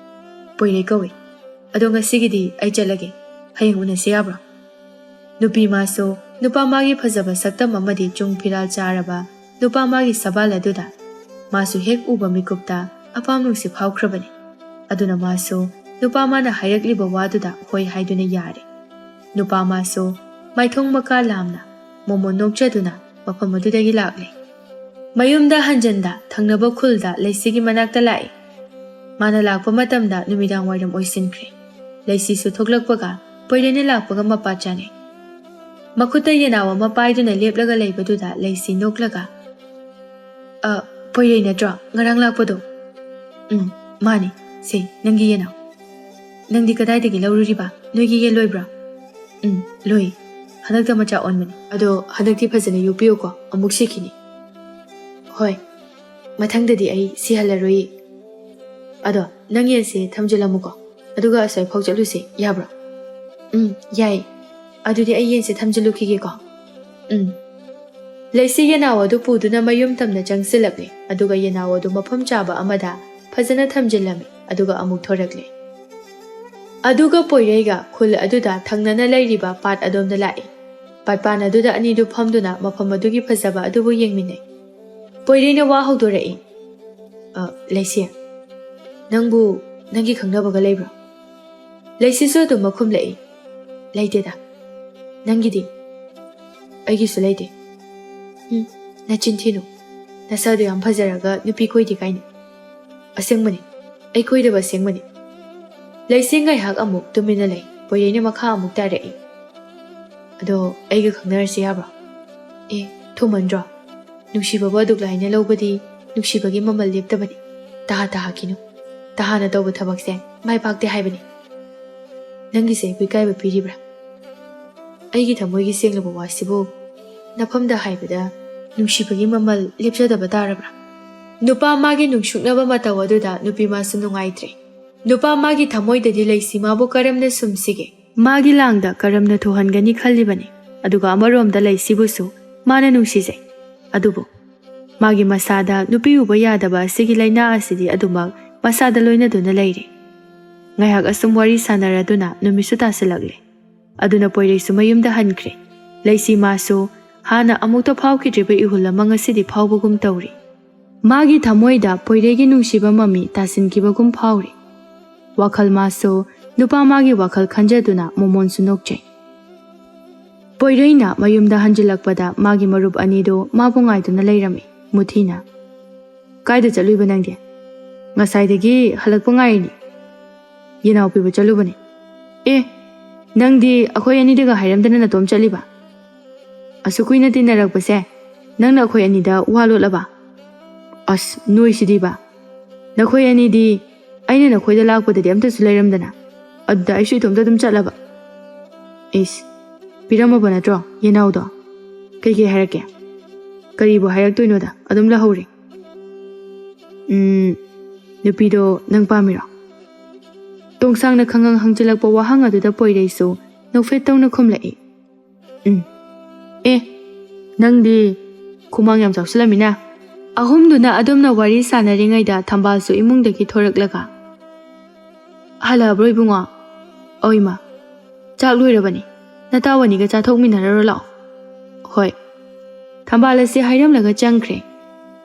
"ꯄꯣꯏꯔꯩ ꯀꯧꯏ꯫ ꯑꯗꯣ ꯉꯁꯤꯒꯤꯗꯤ ꯑꯩ ꯆꯠꯂꯒꯦ꯫ ꯍꯌꯦꯡ ꯎꯅꯁꯤ ꯌꯥꯕ꯭ꯔꯣ?" ꯅꯨꯄꯤ ꯃꯥꯁꯨ ꯅꯨꯄꯥ ꯃꯥꯒꯤ ꯐꯖꯕ ꯁꯛꯇꯝ ꯑꯃꯗꯤ ꯆꯨꯡ ꯐꯤꯔꯥꯜ ꯆꯥꯔꯕ ꯅꯨꯄꯥ ꯃꯥꯒꯤ ꯁꯕꯥꯜ ꯑꯗꯨꯗ ꯃꯥꯁꯨ ꯍꯦꯛ ꯎꯕ ꯃꯤꯀꯨꯞꯇ ꯑꯄꯥꯝ ꯅꯨꯡꯁꯤ ꯐꯥꯎꯈ꯭ꯔꯕꯅꯤ꯫ ꯑꯗꯨꯅ ꯃꯥꯁꯨ ꯅꯨꯄꯥ ꯃꯥꯅ ꯍꯥꯏꯔꯛꯂꯤꯕ ꯋꯥꯗꯨꯗ ꯍꯣꯏ ꯍꯥꯏꯗꯨꯅ ꯌꯥꯔꯦ꯫ ꯅꯨꯄꯥ ꯃꯥꯁꯨ ꯃꯥꯏꯊꯣꯡ ꯃꯀꯥ ꯂꯥꯝꯅ ꯃꯣꯃꯣꯟ ꯅꯣꯛꯆꯗꯨꯅ ꯃꯐꯝ ꯑꯗꯨꯗꯒꯤ ꯂꯥꯛꯂꯦ꯫ ꯃꯌꯨꯝꯗ ꯍꯟꯖꯟꯗ ꯊꯪꯅꯕ ꯈꯨꯜꯗ ꯂꯩꯁꯤꯒꯤ ꯃꯅꯥꯛꯇ ꯂꯥꯛꯏ꯫ ꯃꯥꯅ ꯂꯥꯛꯄ ꯃꯇꯝꯗ ꯅꯨꯃꯤꯗꯥꯡ ꯋꯥꯏꯔꯝ ꯑꯣꯏꯁꯤꯟꯈ꯭ꯔꯦ꯫ ꯂꯩꯁꯤꯁꯨ ꯊꯣꯛꯂꯛꯄꯒ ꯄꯣꯏꯔꯩꯅ ꯂꯥꯛꯄꯒ ꯃꯄꯥ ꯆꯥꯅꯩ꯫ ꯃꯈꯨꯠꯇ ꯌꯦꯅꯥꯎ ꯑꯃ ꯄꯥꯏꯗꯨꯅ ꯂꯦꯞꯂꯒ ꯂꯩꯕꯗꯨꯗ ꯂꯩꯁꯤ ꯅꯣꯛꯂꯒ, "ꯑ, ꯄꯣꯏꯔꯩ ꯅꯠꯇ꯭ꯔꯣ ꯉꯔꯥꯡ ꯂꯥꯛꯄꯗꯣ?" "ꯎꯝ, ꯃꯥꯅꯤ꯫ ꯁꯦ, ꯅꯪꯒꯤ ꯌꯦꯅꯥꯎ꯫ ꯅꯪꯗꯤ ꯀꯗꯥꯏꯗꯒꯤ ꯂꯧꯔꯨꯔꯤꯕ? ꯅꯣꯏꯒꯤ ꯌꯦꯟ ꯂꯣꯏꯕ꯭ꯔꯣ?" "ꯎꯝ, ꯂꯣꯏ꯫ ꯍꯟꯗꯛꯇ ꯃꯆꯥ ꯑꯣꯟꯕꯅꯤ꯫ ꯑꯗꯣ ꯍꯟꯗꯛꯇꯤ ꯐꯖꯅ ꯌꯣꯛꯄꯤꯌꯨꯀꯣ, ꯑꯃꯨꯛ ꯁꯤꯈꯤꯅꯤ꯫" "ꯍꯣꯏ, ꯃꯊꯪꯗꯗꯤ ꯑꯩ ꯁꯤꯍꯜꯂꯔꯣꯏꯌꯦ꯫ ꯑꯗꯣ ꯅꯪ ꯌꯦꯟꯁꯦ ꯊꯝꯖꯤꯜꯂꯝꯃꯨꯀꯣ, ꯑꯗꯨꯒ ꯑꯁ꯭ꯋꯥꯏꯐꯥꯎ ꯆꯠꯂꯨꯁꯦ, ꯌꯥꯕ꯭ꯔꯣ?" "ꯎꯝ, ꯌꯥꯏ꯫ ꯑꯗꯨꯗꯤ ꯑꯩ ꯌꯦꯟꯁꯦ ꯊꯝꯖꯤꯜꯂꯨꯈꯤꯒꯦꯀꯣ꯫" "ꯎꯝ꯫" ꯂꯩꯁꯤ ꯌꯦꯅꯥꯎ ꯑꯗꯨ ꯄꯨꯗꯨꯅ ꯃꯌꯨꯝ ꯇꯝꯅ ꯆꯪꯁꯤꯜꯂꯛꯂꯦ, ꯑꯗꯨꯒ ꯌꯦꯅꯥꯎ ꯑꯗꯨ ꯃꯐꯝ ꯆꯥꯕ ꯑꯃꯗ ꯐꯖꯅ ꯊꯝꯖꯤꯜꯂꯝꯃꯤ, ꯑꯗꯨꯒ ꯑꯃꯨꯛ ꯊꯣꯔꯛꯂꯦ꯫ ꯑꯗꯨꯒ ꯄꯣꯏꯔꯩꯒ ꯈꯨꯜ ꯑꯗꯨꯗ ꯊꯪꯅꯅ ꯂꯩꯔꯤꯕ ꯄꯥꯠ ꯑꯗꯣꯝꯗ ꯂꯥꯛꯏ꯫ ꯄꯥꯠꯄꯥꯟ ꯑꯗꯨꯗ ꯑꯅꯤꯗꯨ ꯐꯝꯗꯨꯅ ꯃꯐꯝ ꯑꯗꯨꯒꯤ ꯐꯖꯕ ꯑꯗꯨꯕꯨ ꯌꯦꯡꯃꯤꯟꯅꯩ꯫ ꯄꯣꯏꯔꯩꯅ ꯋꯥ ꯍꯧꯗꯣꯔꯛꯏ, "ꯑ, ꯂꯩꯁꯤ, ꯅꯪꯕꯨ ꯅꯪꯒꯤ ꯈꯪꯅꯕꯒ ꯂꯩꯕ꯭ꯔꯣ?" ꯂꯩꯁꯤꯁꯨ ꯑꯗꯨꯝ ꯃꯈꯨꯝꯂꯛꯏ, "ꯂꯩꯇꯦꯗ꯫ ꯅꯪꯒꯤꯗꯤ?" "ꯑꯩꯒꯤꯁꯨ ꯂꯩꯇꯦ꯫" "ꯎꯝ, ꯅꯆꯤꯟ ꯊꯤꯅꯨ꯫ ꯅꯁꯥꯗꯣ ꯌꯥꯝ ꯐꯖꯔꯒ ꯅꯨꯄꯤ ꯀꯣꯏꯗꯦ ꯀꯥꯏꯅ꯫" "ꯑꯁꯦꯡꯕꯅꯤ, ꯑꯩ ꯀꯣꯏꯗꯕ ꯑꯁꯦꯡꯕꯅꯤ꯫" ꯂꯩꯁꯤ ꯉꯥꯏꯍꯥꯛ ꯑꯃꯨꯛ ꯇꯨꯃꯤꯟꯅ ꯂꯩ꯫ ꯄꯣꯏꯔꯩꯅ ꯃꯈꯥ ꯑꯃꯨꯛ ꯇꯥꯔꯛꯏ꯫ ꯑꯗꯣ ꯑꯩꯒ ꯈꯪꯅꯔꯁꯤ ꯌꯥꯕ꯭ꯔꯣ? ꯑꯦ, ꯊꯨꯃꯟꯗ꯭ꯔꯣ? ꯅꯨꯡꯁꯤꯕꯕꯨ ꯑꯗꯨꯛ ꯂꯥꯏꯅ ꯂꯧꯕꯗꯤ ꯅꯨꯡꯁꯤꯕꯒꯤ ꯃꯃꯜ ꯂꯦꯞꯇꯕꯅꯤ꯫ ꯇꯍꯥ ꯇꯍꯥꯈꯤꯅꯨ꯫ ꯇꯍꯥꯅ ꯇꯧꯕ ꯊꯕꯛꯁꯦ ꯃꯥꯏ ꯄꯥꯛꯇꯦ ꯍꯥꯏꯕꯅꯤ꯫ ꯅꯪꯒꯤꯁꯦ ꯑꯩꯕꯨ ꯏꯀꯥꯏꯕ ꯄꯤꯔꯤꯕ꯭ꯔꯥ? ꯑꯩꯒꯤ ꯊꯃꯣꯏꯒꯤ ꯁꯦꯡꯂꯕ ꯋꯥꯁꯤꯕꯨ ꯅꯐꯝꯗ ꯍꯥꯏꯕꯗ ꯅꯨꯡꯁꯤꯕꯒꯤ ꯃꯃꯜ ꯂꯦꯞꯆꯗꯕ ꯇꯥꯔꯕ꯭ꯔꯥ? ꯅꯨꯄꯥ ꯃꯥꯒꯤ ꯅꯨꯡꯁꯨꯛꯅꯕ ꯃꯇꯧ ꯑꯗꯨꯗ ꯅꯨꯄꯤ ꯃꯥꯁꯨ ꯅꯨꯡꯉꯥꯏꯇ꯭ꯔꯦ꯫ ꯅꯨꯄꯥ ꯃꯥꯒꯤ ꯊꯃꯣꯏꯗꯗꯤ ꯂꯩꯁꯤ ꯃꯥꯕꯨ ꯀꯔꯝꯅ ꯁꯨꯝꯁꯤꯒꯦ? ꯃꯥꯒꯤ ꯂꯥꯡꯗ ꯀꯔꯝꯅ ꯊꯨꯍꯟꯒꯅꯤ ꯈꯜꯂꯤꯕꯅꯤ꯫ ꯑꯗꯨꯒ ꯑꯃꯔꯣꯝꯗ ꯂꯩꯁꯤꯕꯨꯁꯨ ꯃꯥꯅ ꯅꯨꯡꯁꯤꯖꯩ꯫ ꯑꯗꯨꯕꯨ ꯃꯥꯒꯤ ꯃꯁꯥꯗ ꯅꯨꯄꯤ ꯎꯕ ꯌꯥꯗꯕ ꯑꯁꯤꯒꯤ ꯂꯥꯏꯅꯥ ꯑꯁꯤꯗꯤ ꯑꯗꯨꯃꯛ ꯃꯁꯥꯗ ꯂꯣꯏꯅꯗꯨꯅ ꯂꯩꯔꯤ꯫ ꯉꯥꯏꯍꯥꯛ ꯑꯁꯨꯝ ꯋꯥꯔꯤ ꯁꯥꯟꯅꯔꯗꯨꯅ ꯅꯨꯃꯤꯠꯁꯨ ꯇꯥꯁꯤꯜꯂꯛꯂꯦ꯫ ꯑꯗꯨꯅ ꯄꯣꯏꯔꯩꯁꯨ ꯃꯌꯨꯝꯗ ꯍꯟꯈ꯭ꯔꯦ꯫ ꯂꯩꯁꯤ ꯃꯥꯁꯨ ꯍꯥꯟꯅ ꯑꯃꯨꯛꯇ ꯐꯥꯎꯈꯤꯗ꯭ꯔꯤꯕ ꯏꯍꯨꯜ ꯑꯃ ꯉꯁꯤꯗꯤ ꯐꯥꯎꯕꯒꯨꯝ ꯇꯧꯔꯤ꯫ ꯃꯥꯒꯤ ꯊꯃꯣꯏꯗ ꯄꯣꯏꯔꯩꯒꯤ ꯅꯨꯡꯁꯤꯕ ꯃꯃꯤ ꯇꯥꯁꯤꯟꯈꯤꯕꯒꯨꯝ ꯐꯥꯎꯔꯤ꯫ ꯋꯥꯈꯜ ꯃꯥꯁꯨ ꯅꯨꯄꯥ ꯃꯥꯒꯤ ꯋꯥꯈꯜ ꯈꯟꯖꯗꯨꯅ ꯃꯣꯃꯣꯟꯁꯨ ꯅꯣꯛꯆꯩ꯫ ꯄꯣꯏꯔꯩꯅ ꯃꯌꯨꯝꯗ ꯍꯟꯖꯤꯜꯂꯛꯄꯗ ꯃꯥꯒꯤ ꯃꯔꯨꯞ ꯑꯅꯤꯗꯨ ꯃꯥꯕꯨ ꯉꯥꯏꯗꯨꯅ ꯂꯩꯔꯝꯃꯤ꯫ ꯃꯨꯊꯤꯅ, "ꯀꯥꯏꯗ ꯆꯠꯂꯨꯏꯕ ꯅꯪꯗꯤ?" "ꯉꯁꯥꯏꯗꯒꯤ ꯍꯜꯂꯛꯄ ꯉꯥꯏꯔꯤꯅꯤ꯫ ꯌꯦꯅꯥꯎ ꯄꯤꯕ ꯆꯠꯂꯨꯕꯅꯤ꯫" "ꯑꯦ, ꯅꯪꯗꯤ ꯑꯩꯈꯣꯏ ꯑꯅꯤꯗꯒ ꯍꯥꯏꯔꯝꯗꯅ ꯅꯇꯣꯝ ꯆꯠꯂꯤꯕ? ꯑꯁꯨꯛ ꯀꯨꯏꯅ ꯇꯤꯟꯅꯔꯛꯄꯁꯦ ꯅꯪꯅ ꯑꯩꯈꯣꯏ ꯑꯅꯤꯗ ꯋꯥ ꯂꯣꯠꯂꯕ? ꯑꯁ, ꯅꯣꯏꯁꯤꯗꯤꯕ! ꯅꯈꯣꯏ ꯑꯅꯤꯗꯤ ꯑꯩꯅ ꯅꯈꯣꯏꯗ ꯂꯥꯛꯄꯗꯗꯤ ꯑꯝꯇꯁꯨ ꯂꯩꯔꯝꯗꯅ, ꯑꯗꯨꯗ ꯑꯩꯁꯨ ꯏꯇꯣꯝꯇ ꯑꯗꯨꯝ ꯆꯠꯂꯕ?" "ꯏꯁ, ꯄꯤꯔꯝꯃꯕ ꯅꯠꯇ꯭ꯔꯣ ꯌꯦꯅꯥꯎꯗꯣ? ꯀꯩꯀꯩ ꯍꯥꯏꯔꯛꯀꯦ?" "ꯀꯔꯤꯕꯨ ꯍꯥꯏꯔꯛꯇꯣꯏꯅꯣꯗ, ꯑꯗꯨꯝ ꯂꯧꯍꯧꯔꯦ꯫" "ꯎꯝ, ꯅꯨꯄꯤꯗꯣ ꯅꯪ ꯄꯥꯝꯃꯤꯔꯣ?" ꯇꯣꯡꯁꯥꯡꯅ ꯈꯪꯉꯪ ꯍꯪꯖꯤꯜꯂꯛꯄ ꯋꯥꯍꯪ ꯑꯗꯨꯗ ꯄꯣꯏꯔꯩꯁꯨ ꯅꯣꯛꯐꯦꯠ ꯇꯧꯅ ꯈꯨꯝꯂꯛꯏ꯫ "ꯎꯝ꯫ ꯑꯦ, ꯅꯪꯗꯤ ꯈꯨꯃꯥꯡ ꯌꯥꯝ ꯆꯥꯎꯁꯤꯜꯂꯝꯃꯤꯅ꯫" ꯑꯍꯨꯝꯗꯨꯅ ꯑꯗꯨꯝꯅ ꯋꯥꯔꯤ ꯁꯥꯟꯅꯔꯤꯉꯩꯗ ꯊꯝꯕꯥꯜꯁꯨ ꯏꯃꯨꯡꯗꯒꯤ ꯊꯣꯔꯛꯂꯒ, "ꯍꯜꯂꯛꯑꯕ꯭ꯔꯣ ꯏꯕꯨꯡꯉꯣ?" "ꯑꯧ ꯏꯃꯥ, ꯆꯥꯛ ꯂꯣꯏꯔꯕꯅꯤ꯫ ꯅꯇꯥꯎ ꯑꯅꯤꯒ ꯆꯥꯊꯣꯛꯃꯤꯟꯅꯔꯔꯣ ꯂꯥꯛꯑꯣ꯫" "ꯍꯣꯏ꯫" ꯊꯝꯕꯥꯜ ꯑꯁꯤ ꯍꯥꯏꯔꯝꯂꯒ ꯆꯪꯈ꯭ꯔꯦ꯫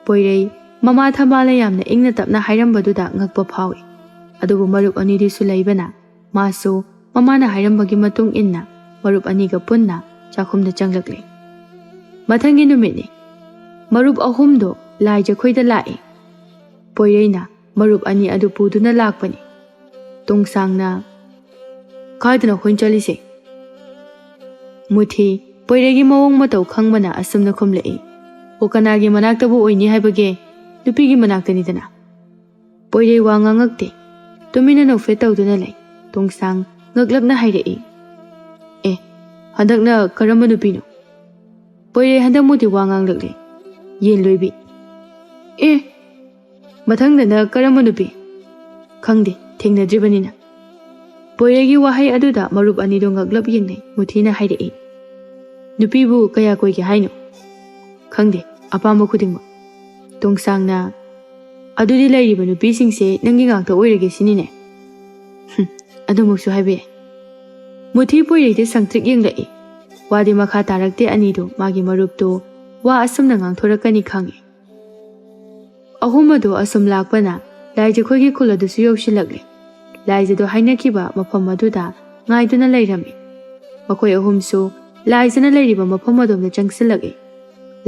ꯄꯣꯏꯔꯩ ꯃꯃꯥ ꯊꯝꯕꯥꯜꯅ ꯌꯥꯝꯅ ꯏꯪꯅ ꯇꯞꯅ ꯍꯥꯏꯔꯝꯕꯗꯨꯗ ꯉꯛꯄ ꯐꯥꯎꯏ꯫ ꯑꯗꯨꯕꯨ ꯃꯔꯨꯞ ꯑꯅꯤꯗꯨꯁꯨ ꯂꯩꯕꯅ ꯃꯥꯁꯨ ꯃꯃꯥꯅ ꯍꯥꯏꯔꯝꯕꯒꯤ ꯃꯇꯨꯡ ꯏꯟꯅ ꯃꯔꯨꯞ ꯑꯅꯤꯒ ꯄꯨꯟꯅ ꯆꯥꯛꯈꯨꯝꯗ ꯆꯪꯂꯛꯂꯦ꯫ ꯃꯊꯪꯒꯤ ꯅꯨꯃꯤꯠꯅꯤ꯫ ꯃꯔꯨꯞ ꯑꯍꯨꯝꯗꯣ ꯂꯥꯏ ꯖꯈꯣꯏꯗ ꯂꯥꯛꯏ꯫ ꯄꯣꯏꯔꯩꯅ ꯃꯔꯨꯞ ꯑꯅꯤ ꯑꯗꯨ ꯄꯨꯗꯨꯅ ꯂꯥꯛꯄꯅꯤ꯫ ꯇꯣꯡꯁꯥꯡꯅ, "ꯀꯥꯏꯗꯅꯣ ꯑꯩꯈꯣꯏꯅ ꯆꯠꯂꯤꯁꯦ?" ꯃꯨꯊꯤ ꯄꯣꯏꯔꯩꯒꯤ ꯃꯑꯣꯡ ꯃꯇꯧ ꯈꯪꯕꯅ ꯑꯁꯨꯝꯅ ꯈꯨꯝꯂꯛꯏ, "ꯑꯣ, ꯀꯅꯥꯒꯤ ꯃꯅꯥꯛꯇꯕꯨ ꯑꯣꯏꯅꯤ ꯍꯥꯏꯕꯒꯦ? ꯅꯨꯄꯤꯒꯤ ꯃꯅꯥꯛꯇꯅꯤꯗꯅ꯫" ꯄꯣꯏꯔꯩ ꯋꯥ ꯉꯥꯡꯉꯛꯇꯦ꯫ ꯇꯨꯃꯤꯟꯅ ꯅꯣꯛꯐꯦꯠ ꯇꯧꯗꯨꯅ ꯂꯩ꯫ ꯇꯣꯡꯁꯥꯡ ꯉꯛꯂꯞꯅ ꯍꯥꯏꯔꯛꯏ, "ꯑꯦ, ꯍꯟꯗꯛꯅ ꯀꯔꯝꯕ ꯅꯨꯄꯤꯅꯣ?" ꯄꯣꯏꯔꯩ ꯍꯟꯗꯛ ꯃꯨꯊꯤ ꯋꯥ ꯉꯥꯡꯂꯛꯂꯦ꯫ "ꯌꯦꯟ ꯂꯣꯏꯕꯤ꯫" "ꯑꯦ, ꯃꯊꯪꯗꯅ ꯀꯔꯝꯕ ꯅꯨꯄꯤ?" "ꯈꯪꯗꯦ, ꯊꯦꯡꯅꯗ꯭ꯔꯤꯕꯅꯤꯅ꯫" ꯄꯣꯏꯔꯩꯒꯤ ꯋꯥꯍꯩ ꯑꯗꯨꯗ ꯃꯔꯨꯞ ꯑꯅꯤꯗꯣ ꯉꯛꯂꯞ ꯌꯦꯡꯅꯩ꯫ ꯃꯨꯊꯤꯅ ꯍꯥꯏꯔꯛꯏ, "ꯅꯨꯄꯤꯕꯨ ꯀꯌꯥ ꯀꯣꯏꯒꯦ ꯍꯥꯏꯅꯣ?" "ꯈꯪꯗꯦ, ꯑꯄꯥꯝꯕ ꯈꯨꯗꯤꯡꯃꯛ꯫" ꯇꯣꯡꯁꯥꯡꯅ, "ꯑꯗꯨꯗꯤ ꯂꯩꯔꯤꯕ ꯅꯨꯄꯤꯁꯤꯡꯁꯦ ꯅꯪꯒꯤ ꯉꯥꯛꯇ ꯑꯣꯏꯔꯒꯦ ꯁꯤꯅꯤꯅꯦ?" "ꯍꯨꯝ, ꯑꯗꯨꯃꯛꯁꯨ ꯍꯥꯏꯕ ꯌꯥꯏ꯫" ꯃꯨꯊꯤ ꯄꯣꯏꯔꯩꯗ ꯁꯪꯇ꯭ꯔꯤꯛ ꯌꯦꯡꯂꯛꯏ꯫ ꯋꯥꯗꯤ ꯃꯈꯥ ꯇꯥꯔꯛꯇꯦ ꯑꯅꯤꯗꯨ꯫ ꯃꯥꯒꯤ ꯃꯔꯨꯞꯇꯨ ꯋꯥ ꯑꯁꯨꯝꯅ ꯉꯥꯡꯊꯣꯔꯛꯀꯅꯤ ꯈꯪꯏ꯫ ꯑꯍꯨꯝ ꯑꯗꯨ ꯑꯁꯨꯝ ꯂꯥꯛꯄꯅ ꯂꯥꯏꯖꯈꯣꯏꯒꯤ ꯈꯨꯜ ꯑꯗꯨꯁꯨ ꯌꯧꯁꯤꯜꯂꯛꯂꯦ꯫ ꯂꯥꯏꯖꯗꯣ ꯍꯥꯏꯅꯈꯤꯕ ꯃꯐꯝ ꯑꯗꯨꯗ ꯉꯥꯏꯗꯨꯅ ꯂꯩꯔꯝꯃꯤ꯫ ꯃꯈꯣꯏ ꯑꯍꯨꯝꯁꯨ ꯂꯥꯏꯖꯅ ꯂꯩꯔꯤꯕ ꯃꯐꯝ ꯑꯗꯣꯝꯗ ꯆꯪꯁꯤꯜꯂꯛꯏ꯫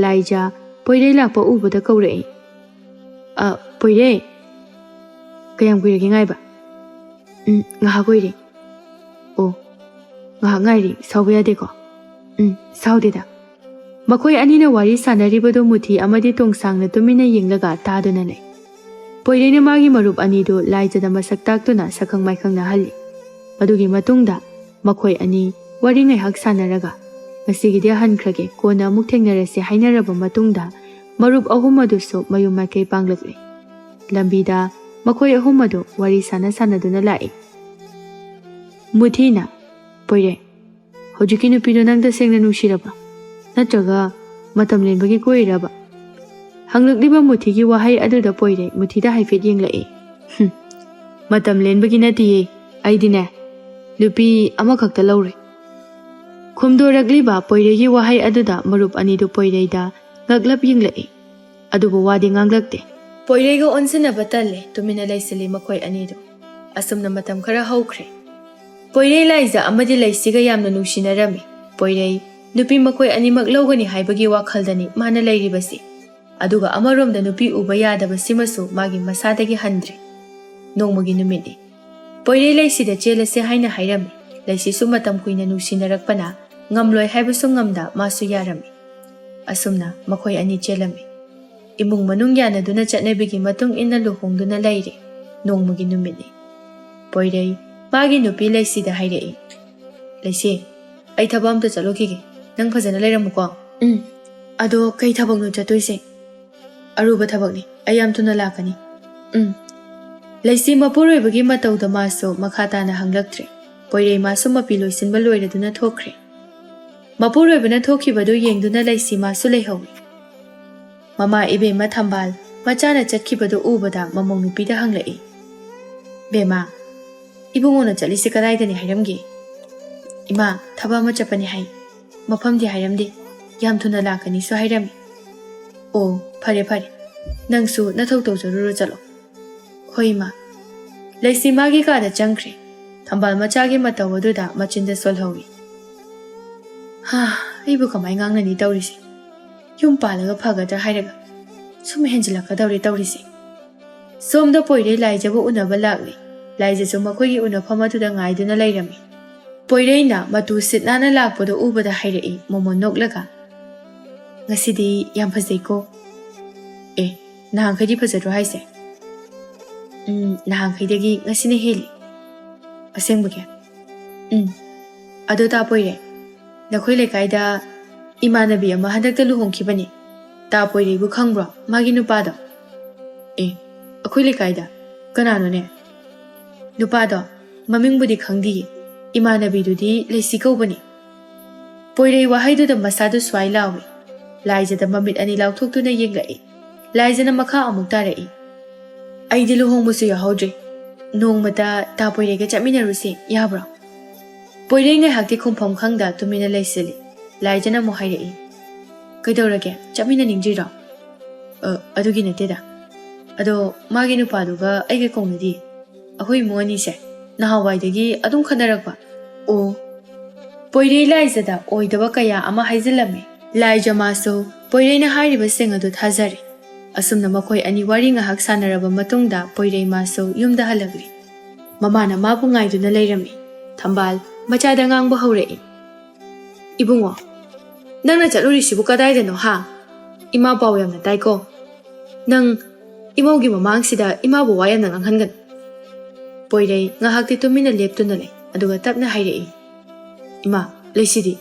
ꯂꯥꯏꯖ ꯄꯣꯏꯔꯩ ꯂꯥꯛꯄ ꯎꯕꯗ ꯀꯧꯔꯛꯏ, "ꯑ, ꯄꯣꯏꯔꯩ, ꯀꯌꯥꯝ ꯀꯨꯏꯔꯒꯦ ꯉꯥꯏꯕ?" "ꯎꯝ, ꯉꯥꯏꯍꯥꯛ ꯑꯣꯏꯔꯦ꯫" "ꯑꯣ, ꯉꯥꯏꯍꯥꯛ ꯉꯥꯏꯔꯤ, ꯁꯥꯎꯕ ꯌꯥꯗꯦꯀꯣ?" "ꯎꯝ, ꯁꯥꯎꯗꯦꯗ꯫" ꯃꯈꯣꯏ ꯑꯅꯤꯅ ꯋꯥꯔꯤ ꯁꯥꯟꯅꯔꯤꯕꯗꯨ ꯃꯨꯊꯤ ꯑꯃꯗꯤ ꯇꯣꯡꯁꯥꯡꯅ ꯇꯨꯃꯤꯟꯅ ꯌꯦꯡꯂꯒ ꯇꯥꯗꯨꯅ ꯂꯩ꯫ ꯄꯣꯏꯔꯩꯅ ꯃꯥꯒꯤ ꯃꯔꯨꯞ ꯑꯅꯤꯗꯨ ꯂꯥꯏꯖꯗ ꯃꯁꯛ ꯇꯥꯛꯇꯨꯅ ꯁꯛꯈꯪ ꯃꯥꯏꯈꯪꯅꯍꯜꯂꯤ꯫ ꯃꯗꯨꯒꯤ ꯃꯇꯨꯡꯗ ꯃꯈꯣꯏ ꯑꯅꯤ ꯋꯥꯔꯤ ꯉꯥꯏꯍꯥꯛ ꯁꯥꯟꯅꯔꯒ, "ꯉꯁꯤꯒꯤꯗꯤ ꯍꯟꯈ꯭ꯔꯒꯦ, ꯀꯣꯟꯅ ꯑꯃꯨꯛ ꯊꯦꯡꯅꯔꯁꯤ" ꯍꯥꯏꯅꯔꯕ ꯃꯇꯨꯡꯗ ꯃꯔꯨꯞ ꯑꯍꯨꯝ ꯑꯗꯨꯁꯨ ꯃꯌꯨꯝ ꯃꯥꯏꯀꯩ ꯄꯥꯡꯂꯛꯂꯤ꯫ ꯂꯝꯕꯤꯗ ꯃꯈꯣꯏ ꯑꯍꯨꯝ ꯑꯗꯨ ꯋꯥꯔꯤ ꯁꯥꯟꯅ ꯁꯥꯟꯅꯗꯨꯅ ꯂꯥꯛꯏ꯫ ꯃꯨꯊꯤꯅ, "ꯄꯣꯏꯔꯩ, ꯍꯧꯖꯤꯛꯀꯤ ꯅꯨꯄꯤꯗꯣ ꯅꯪ ꯇꯁꯦꯡꯅ ꯅꯨꯡꯁꯤꯔꯕ? ꯅꯠꯇ꯭ꯔꯒ ꯃꯇꯝ ꯂꯦꯟꯕꯒꯤ ꯀꯣꯏꯔꯤꯔꯕ?" ꯍꯪꯂꯛꯂꯤꯕ ꯃꯨꯊꯤꯒꯤ ꯋꯥꯍꯩ ꯑꯗꯨꯗ ꯄꯣꯏꯔꯩ ꯃꯨꯊꯤꯗ ꯍꯥꯏꯐꯦꯠ ꯌꯦꯡꯂꯛꯏ꯫ "ꯍꯨꯝ, ꯃꯇꯝ ꯂꯦꯟꯕꯒꯤ ꯅꯠꯇꯤꯌꯦ, ꯑꯩꯗꯤꯅꯦ, ꯅꯨꯄꯤ ꯑꯃꯈꯛꯇ ꯂꯧꯔꯦ꯫" ꯈꯨꯝꯗꯣꯔꯛꯂꯤꯕ ꯄꯣꯏꯔꯩꯒꯤ ꯋꯥꯍꯩ ꯑꯗꯨꯗ ꯃꯔꯨꯞ ꯑꯅꯤꯗꯨ ꯄꯣꯏꯔꯩꯗ ꯉꯛꯂꯞ ꯌꯦꯡꯂꯛꯏ꯫ ꯑꯗꯨꯕꯨ ꯋꯥꯗꯤ ꯉꯥꯡꯂꯛꯇꯦ꯫ ꯄꯣꯏꯔꯩꯒ ꯑꯣꯟꯁꯤꯟꯅꯕ ꯇꯜꯂꯦ, ꯇꯨꯃꯤꯟꯅ ꯂꯩꯁꯤꯜꯂꯤ ꯃꯈꯣꯏ ꯑꯅꯤꯗꯨ꯫ ꯑꯁꯨꯝꯅ ꯃꯇꯝ ꯈꯔ ꯍꯧꯈ꯭ꯔꯦ꯫ ꯄꯣꯏꯔꯩ ꯂꯥꯏꯖ ꯑꯃꯗꯤ ꯂꯩꯁꯤꯒ ꯌꯥꯝꯅ ꯅꯨꯡꯁꯤꯅꯔꯝꯃꯤ꯫ ꯄꯣꯏꯔꯩ ꯅꯨꯄꯤ ꯃꯈꯣꯏ ꯑꯅꯤꯃꯛ ꯂꯧꯒꯅꯤ ꯍꯥꯏꯕꯒꯤ ꯋꯥꯈꯜꯗꯅꯤ ꯃꯥꯅ ꯂꯩꯔꯤꯕꯁꯤ꯫ ꯑꯗꯨꯒ ꯑꯃꯔꯣꯝꯗ ꯅꯨꯄꯤ ꯎꯕ ꯌꯥꯗꯕꯁꯤꯃꯁꯨ ꯃꯥꯒꯤ ꯃꯁꯥꯗꯒꯤ ꯍꯟꯗ꯭ꯔꯦ꯫ ꯅꯣꯡꯃꯒꯤ ꯅꯨꯃꯤꯠꯅꯤ꯫ ꯄꯣꯏꯔꯩ ꯂꯩꯁꯤꯗ ꯆꯦꯜꯂꯁꯦ ꯍꯥꯏꯅ ꯍꯥꯏꯔꯝꯃꯤ꯫ ꯂꯩꯁꯤꯁꯨ ꯃꯇꯝ ꯀꯨꯏꯅ ꯅꯨꯡꯁꯤꯅꯔꯛꯄꯅ ꯉꯝꯂꯣꯏ ꯍꯥꯏꯕꯁꯨ ꯉꯝꯗ ꯃꯥꯁꯨ ꯌꯥꯔꯝꯃꯤ꯫ ꯑꯁꯨꯝꯅ ꯃꯈꯣꯏ ꯑꯅꯤ ꯆꯦꯜꯂꯝꯃꯤ꯫ ꯏꯃꯨꯡ ꯃꯅꯨꯡ ꯌꯥꯅꯗꯨꯅ ꯆꯠꯅꯕꯤꯒꯤ ꯃꯇꯨꯡ ꯏꯟꯅ ꯂꯨꯍꯣꯡꯗꯨꯅ ꯂꯩꯔꯦ꯫ ꯅꯣꯡꯃꯒꯤ ꯅꯨꯃꯤꯠꯅꯤ꯫ ꯄꯣꯏꯔꯩ ꯃꯥꯒꯤ ꯅꯨꯄꯤ ꯂꯩꯁꯤꯗ ꯍꯥꯏꯔꯛꯏ, "ꯂꯩꯁꯤ, ꯑꯩ ꯊꯕꯛ ꯑꯝꯇ ꯆꯠꯂꯨꯈꯤꯒꯦ꯫ ꯅꯪ ꯐꯖꯅ ꯂꯩꯔꯝꯃꯨꯀꯣ꯫" "ꯎꯝ꯫ ꯑꯗꯣ ꯀꯩ ꯊꯕꯛꯅꯣ ꯆꯠꯇꯣꯏꯁꯦ?" "ꯑꯔꯨꯕ ꯊꯕꯛꯅꯤ꯫ ꯑꯩ ꯌꯥꯝ ꯊꯨꯅ ꯂꯥꯛꯀꯅꯤ꯫" "ꯎꯝ꯫" ꯂꯩꯁꯤ ꯃꯄꯨꯔꯣꯏꯕꯒꯤ ꯃꯇꯧꯗ ꯃꯥꯁꯨ ꯃꯈꯥ ꯇꯥꯅ ꯍꯪꯂꯛꯇ꯭ꯔꯦ꯫ ꯄꯣꯏꯔꯩ ꯃꯥꯁꯨ ꯃꯄꯤ ꯂꯣꯏꯁꯤꯟꯕ ꯂꯣꯏꯔꯗꯨꯅ ꯊꯣꯛꯈ꯭ꯔꯦ꯫ ꯃꯄꯨꯔꯣꯏꯕꯅ ꯊꯣꯛꯈꯤꯕꯗꯨ ꯌꯦꯡꯗꯨꯅ ꯂꯩꯁꯤ ꯃꯥꯁꯨ ꯂꯩꯍꯧꯏ꯫ ꯃꯃꯥ ꯏꯕꯦꯝꯃ ꯊꯝꯕꯥꯜ ꯃꯆꯥꯅ ꯆꯠꯈꯤꯕꯗꯨ ꯎꯕꯗ ꯃꯃꯧ ꯅꯨꯄꯤꯗ ꯍꯪꯂꯛꯏ, "ꯕꯦꯝꯃ, ꯏꯕꯨꯡꯉꯣꯅ ꯆꯠꯂꯤꯁꯦ ꯀꯗꯥꯏꯗꯅꯤ ꯍꯥꯏꯔꯝꯒꯦ?" "ꯏꯃꯥ, ꯊꯕꯛ ꯑꯃ ꯆꯠꯄꯅꯤ ꯍꯥꯏ꯫ ꯃꯐꯝꯗꯤ ꯍꯥꯏꯔꯝꯗꯦ꯫ ꯌꯥꯝ ꯊꯨꯅ ꯂꯥꯛꯀꯅꯤꯁꯨ ꯍꯥꯏꯔꯝꯃꯤ꯫" "ꯑꯣ, ꯐꯔꯦ ꯐꯔꯦ꯫ ꯅꯪꯁꯨ ꯅꯊꯧ ꯇꯧꯖꯔꯨꯔꯣ, ꯆꯠꯂꯣ꯫" "ꯍꯣꯏ, ꯏꯃꯥ꯫" ꯂꯩꯁꯤ ꯃꯥꯒꯤ ꯀꯥꯗ ꯆꯪꯈ꯭ꯔꯦ꯫ ꯊꯝꯕꯥꯜ ꯃꯆꯥꯒꯤ ꯃꯇꯧ ꯑꯗꯨꯗ ꯃꯆꯤꯟꯗ ꯁꯣꯜꯍꯧꯏ꯫ "ꯍꯥ, ꯑꯩꯕꯨ ꯀꯃꯥꯏ ꯉꯥꯡꯅꯅꯤ ꯇꯧꯔꯤꯁꯦ? ꯌꯨꯝ ꯄꯥꯜꯂꯒ ꯐꯒꯗ꯭ꯔꯥ ꯍꯥꯏꯔꯒ ꯁꯨꯝ ꯍꯦꯟꯖꯤꯜꯂꯛꯀꯗꯧꯔꯦ ꯇꯧꯔꯤꯁꯦ꯫" ꯁꯣꯝꯗ ꯄꯣꯏꯔꯩ ꯂꯥꯏꯖꯕꯨ ꯎꯅꯕ ꯂꯥꯛꯂꯤ꯫ ꯂꯥꯏꯖꯁꯨ ꯃꯈꯣꯏꯒꯤ ꯎꯅꯐꯝ ꯑꯗꯨꯗ ꯉꯥꯏꯗꯨꯅ ꯂꯩꯔꯝꯃꯤ꯫ ꯄꯣꯏꯔꯩꯅ ꯃꯇꯨ ꯁꯤꯠ ꯅꯥꯟꯅ ꯂꯥꯛꯄꯗꯨ ꯎꯕꯗ ꯍꯥꯏꯔꯛꯏ, ꯃꯣꯃꯣꯟ ꯅꯣꯛꯂꯒ, "ꯉꯁꯤꯗꯤ ꯌꯥꯝ ꯐꯖꯩꯀꯣ꯫" "ꯑꯦ, ꯅꯍꯥꯟꯈꯩꯗꯤ ꯐꯖꯗ꯭ꯔꯣ ꯍꯥꯏꯁꯦ?" "ꯎꯝ, ꯅꯍꯥꯟꯈꯩꯗꯒꯤ ꯉꯁꯤꯅ ꯍꯦꯜꯂꯤ꯫" "ꯑꯁꯦꯡꯕꯒꯤ?" "ꯎꯝ꯫ ꯑꯗꯣ ꯇꯥ ꯄꯣꯏꯔꯩ, ꯅꯈꯣꯏ ꯂꯩꯀꯥꯏꯗ ꯏꯃꯥꯟꯅꯕꯤ ꯑꯃ ꯍꯟꯗꯛꯇ ꯂꯨꯍꯣꯡꯈꯤꯕꯅꯤ꯫ ꯇꯥ ꯄꯣꯏꯔꯩꯕꯨ ꯈꯪꯕ꯭ꯔꯣ, ꯃꯥꯒꯤ ꯅꯨꯄꯥꯗꯣ?" "ꯑꯦ, ꯑꯩꯈꯣꯏ ꯂꯩꯀꯥꯏꯗ? ꯀꯅꯥꯅꯣꯅꯦ?" "ꯅꯨꯄꯥꯗꯣ ꯃꯃꯤꯡꯕꯨꯗꯤ ꯈꯪꯗꯤꯌꯦ꯫ ꯏꯃꯥꯟꯅꯕꯤꯗꯨꯗꯤ ꯂꯩꯁꯤ ꯀꯧꯕꯅꯤ꯫" ꯄꯣꯏꯔꯩ ꯋꯥꯍꯩꯗꯨꯗ ꯃꯁꯥꯗꯨ ꯁ꯭ꯋꯥꯏ ꯂꯥꯎꯏ꯫ ꯂꯥꯏꯖꯗ ꯃꯃꯤꯠ ꯑꯅꯤ ꯂꯥꯎꯊꯣꯛꯇꯨꯅ ꯌꯦꯡꯂꯛꯏ꯫ ꯂꯥꯏꯖꯅ ꯃꯈꯥ ꯑꯃꯨꯛ ꯇꯥꯔꯛꯏ, "ꯑꯩꯗꯤ ꯂꯨꯍꯣꯡꯕꯁꯨ ꯌꯥꯎꯍꯧꯗ꯭ꯔꯤ꯫ ꯅꯣꯡꯃꯇ ꯇꯥ ꯄꯣꯏꯔꯩꯒ ꯆꯠꯃꯤꯟꯅꯔꯨꯁꯤ, ꯌꯥꯕ꯭ꯔꯣ?" ꯄꯣꯏꯔꯩ ꯉꯥꯏꯍꯥꯛꯇꯤ ꯈꯨꯝꯐꯝ ꯈꯪꯗ ꯇꯨꯃꯤꯟꯅ ꯂꯩꯁꯤꯜꯂꯤ꯫ ꯂꯥꯏꯖꯅ ꯑꯃꯨꯛ ꯍꯥꯏꯔꯛꯏ, "ꯀꯩꯗꯧꯔꯒꯦ? ꯆꯠꯃꯤꯟꯅꯅꯤꯡꯗ꯭ꯔꯤꯔꯣ?" "ꯑ, ꯑꯗꯨꯒꯤ ꯅꯠꯇꯦꯗ꯫ ꯑꯗꯣ ꯃꯥꯒꯤ ꯅꯨꯄꯥꯗꯨꯒ ꯑꯩꯒ ꯀꯧꯅꯗꯤ꯫ ꯑꯩꯈꯣꯏ ꯏꯃꯨꯡ ꯑꯅꯤꯁꯦ ꯅꯍꯥꯟꯋꯥꯏꯗꯒꯤ ꯑꯗꯨꯝ ꯈꯟꯅꯔꯛꯄ꯫" "ꯑꯣ꯫" ꯄꯣꯏꯔꯩ ꯂꯥꯏꯖꯗ ꯑꯣꯏꯗꯕ ꯀꯌꯥ ꯑꯃ ꯍꯥꯏꯖꯤꯜꯂꯝꯃꯤ꯫ ꯂꯥꯏꯖ ꯃꯥꯁꯨ ꯄꯣꯏꯔꯩꯅ ꯍꯥꯏꯔꯤꯕꯁꯤꯡ ꯑꯗꯨ ꯊꯥꯖꯔꯦ꯫ ꯑꯁꯨꯝꯅ ꯃꯈꯣꯏ ꯑꯅꯤ ꯋꯥꯔꯤ ꯉꯥꯏꯍꯥꯛ ꯁꯥꯟꯅꯔꯕ ꯃꯇꯨꯡꯗ ꯄꯣꯏꯔꯩ ꯃꯥꯁꯨ ꯌꯨꯝꯗ ꯍꯜꯂꯛꯂꯤ꯫ ꯃꯃꯥꯅ ꯃꯥꯕꯨ ꯉꯥꯏꯗꯨꯅ ꯂꯩꯔꯝꯃꯤ꯫ ꯊꯝꯕꯥꯜ ꯃꯆꯥꯗ ꯉꯥꯡꯕ ꯍꯧꯔꯛꯏ꯫ "ꯏꯕꯨꯡꯉꯣ, ꯅꯪꯅ ꯆꯠꯂꯨꯔꯤꯁꯤꯕꯨ ꯀꯗꯥꯏꯗꯅꯣ, ꯍꯥ? ꯏꯃꯥ ꯄꯥꯎ ꯌꯥꯝꯅ ꯇꯥꯏꯀꯣ꯫ ꯅꯪ ꯏꯃꯧꯒꯤ ꯃꯃꯥꯡꯁꯤꯗ ꯏꯃꯥꯕꯨ ꯋꯥ ꯌꯥꯝꯅ ꯉꯥꯡꯍꯟꯒꯅꯨ꯫" ꯄꯣꯏꯔꯩ ꯉꯥꯏꯍꯥꯛꯇꯤ ꯇꯨꯃꯤꯟꯅ ꯂꯦꯞꯇꯨꯅ ꯂꯩ, ꯑꯗꯨꯒ ꯇꯞꯅ ꯍꯥꯏꯔꯛꯏ, "ꯏꯃꯥ, ꯂꯩꯁꯤꯗꯤ?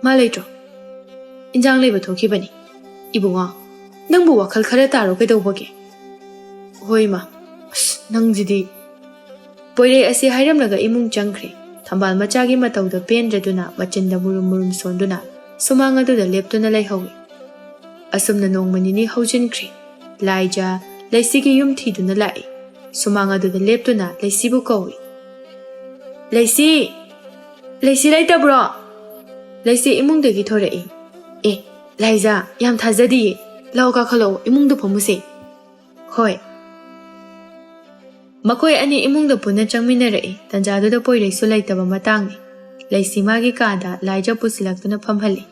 ꯃꯥ ꯂꯩꯇ꯭ꯔꯣ?" "ꯏꯟꯖꯥꯡ ꯂꯩꯕ ꯊꯣꯛꯈꯤꯕꯅꯤ꯫" "ꯏꯕꯨꯡꯉꯣ, ꯅꯪꯕꯨ ꯋꯥꯈꯜ ꯈꯔ ꯇꯥꯔꯣ ꯀꯩꯗꯧꯕꯒꯦ?" "ꯍꯣꯏ, ꯏꯃꯥ꯫ ꯑꯁ, ꯅꯪꯁꯤꯗꯤ꯫" ꯄꯣꯏꯔꯩ ꯑꯁꯤ ꯍꯥꯏꯔꯝꯂꯒ ꯏꯃꯨꯡ ꯆꯪꯈ꯭ꯔꯦ꯫ ꯊꯝꯕꯥꯜ ꯃꯆꯥꯒꯤ ꯃꯇꯧꯗ ꯄꯦꯟꯗ꯭ꯔꯗꯨꯅ ꯃꯆꯤꯟꯗ ꯃꯨꯔꯨꯝ ꯃꯨꯔꯨꯝ ꯁꯣꯟꯗꯨꯅ ꯁꯨꯃꯥꯡ ꯑꯗꯨꯗ ꯂꯦꯞꯇꯨꯅ ꯂꯩꯍꯧꯏ꯫ ꯑꯁꯨꯝꯅ ꯅꯣꯡꯃ ꯅꯤꯅꯤ ꯍꯧꯖꯤꯟꯈ꯭ꯔꯦ꯫ ꯂꯥꯏꯖ ꯂꯩꯁꯤꯒꯤ ꯌꯨꯝ ꯊꯤꯗꯨꯅ ꯂꯥꯛꯏ꯫ ꯁꯨꯃꯥꯡ ꯑꯗꯨꯗ ꯂꯦꯞꯇꯨꯅ ꯂꯩꯁꯤꯕꯨ ꯀꯧꯏ꯫ "ꯂꯩꯁꯤ! ꯂꯩꯁꯤ ꯂꯩꯇꯕ꯭ꯔꯣ?" ꯂꯩꯁꯤ ꯏꯃꯨꯡꯗꯒꯤ ꯊꯣꯔꯛꯏ꯫ "ꯑꯦ, ꯂꯥꯏꯖ, ꯌꯥꯝ ꯊꯥꯖꯗꯤꯌꯦ꯫ ꯂꯥꯛꯑꯣ, ꯀꯥꯈꯠꯂꯛꯑꯣ, ꯏꯃꯨꯡꯗ ꯐꯝꯃꯨꯁꯦ꯫" "ꯍꯣꯏ꯫" ꯃꯈꯣꯏ ꯑꯅꯤ ꯏꯃꯨꯡꯗ ꯄꯨꯟꯅ ꯆꯪꯃꯤꯟꯅꯔꯛꯏ꯫ ꯇꯟꯖꯥꯗꯨꯗ ꯄꯣꯏꯔꯩꯁꯨ ꯂꯩꯇꯕ ꯃꯇꯥꯡꯅꯤ꯫ ꯂꯩꯁꯤ ꯃꯥꯒꯤ ꯀꯥꯗ ꯂꯥꯏꯖ ꯄꯨꯁꯤꯜꯂꯛꯇꯨꯅ ꯐꯝꯍꯜꯂꯤ,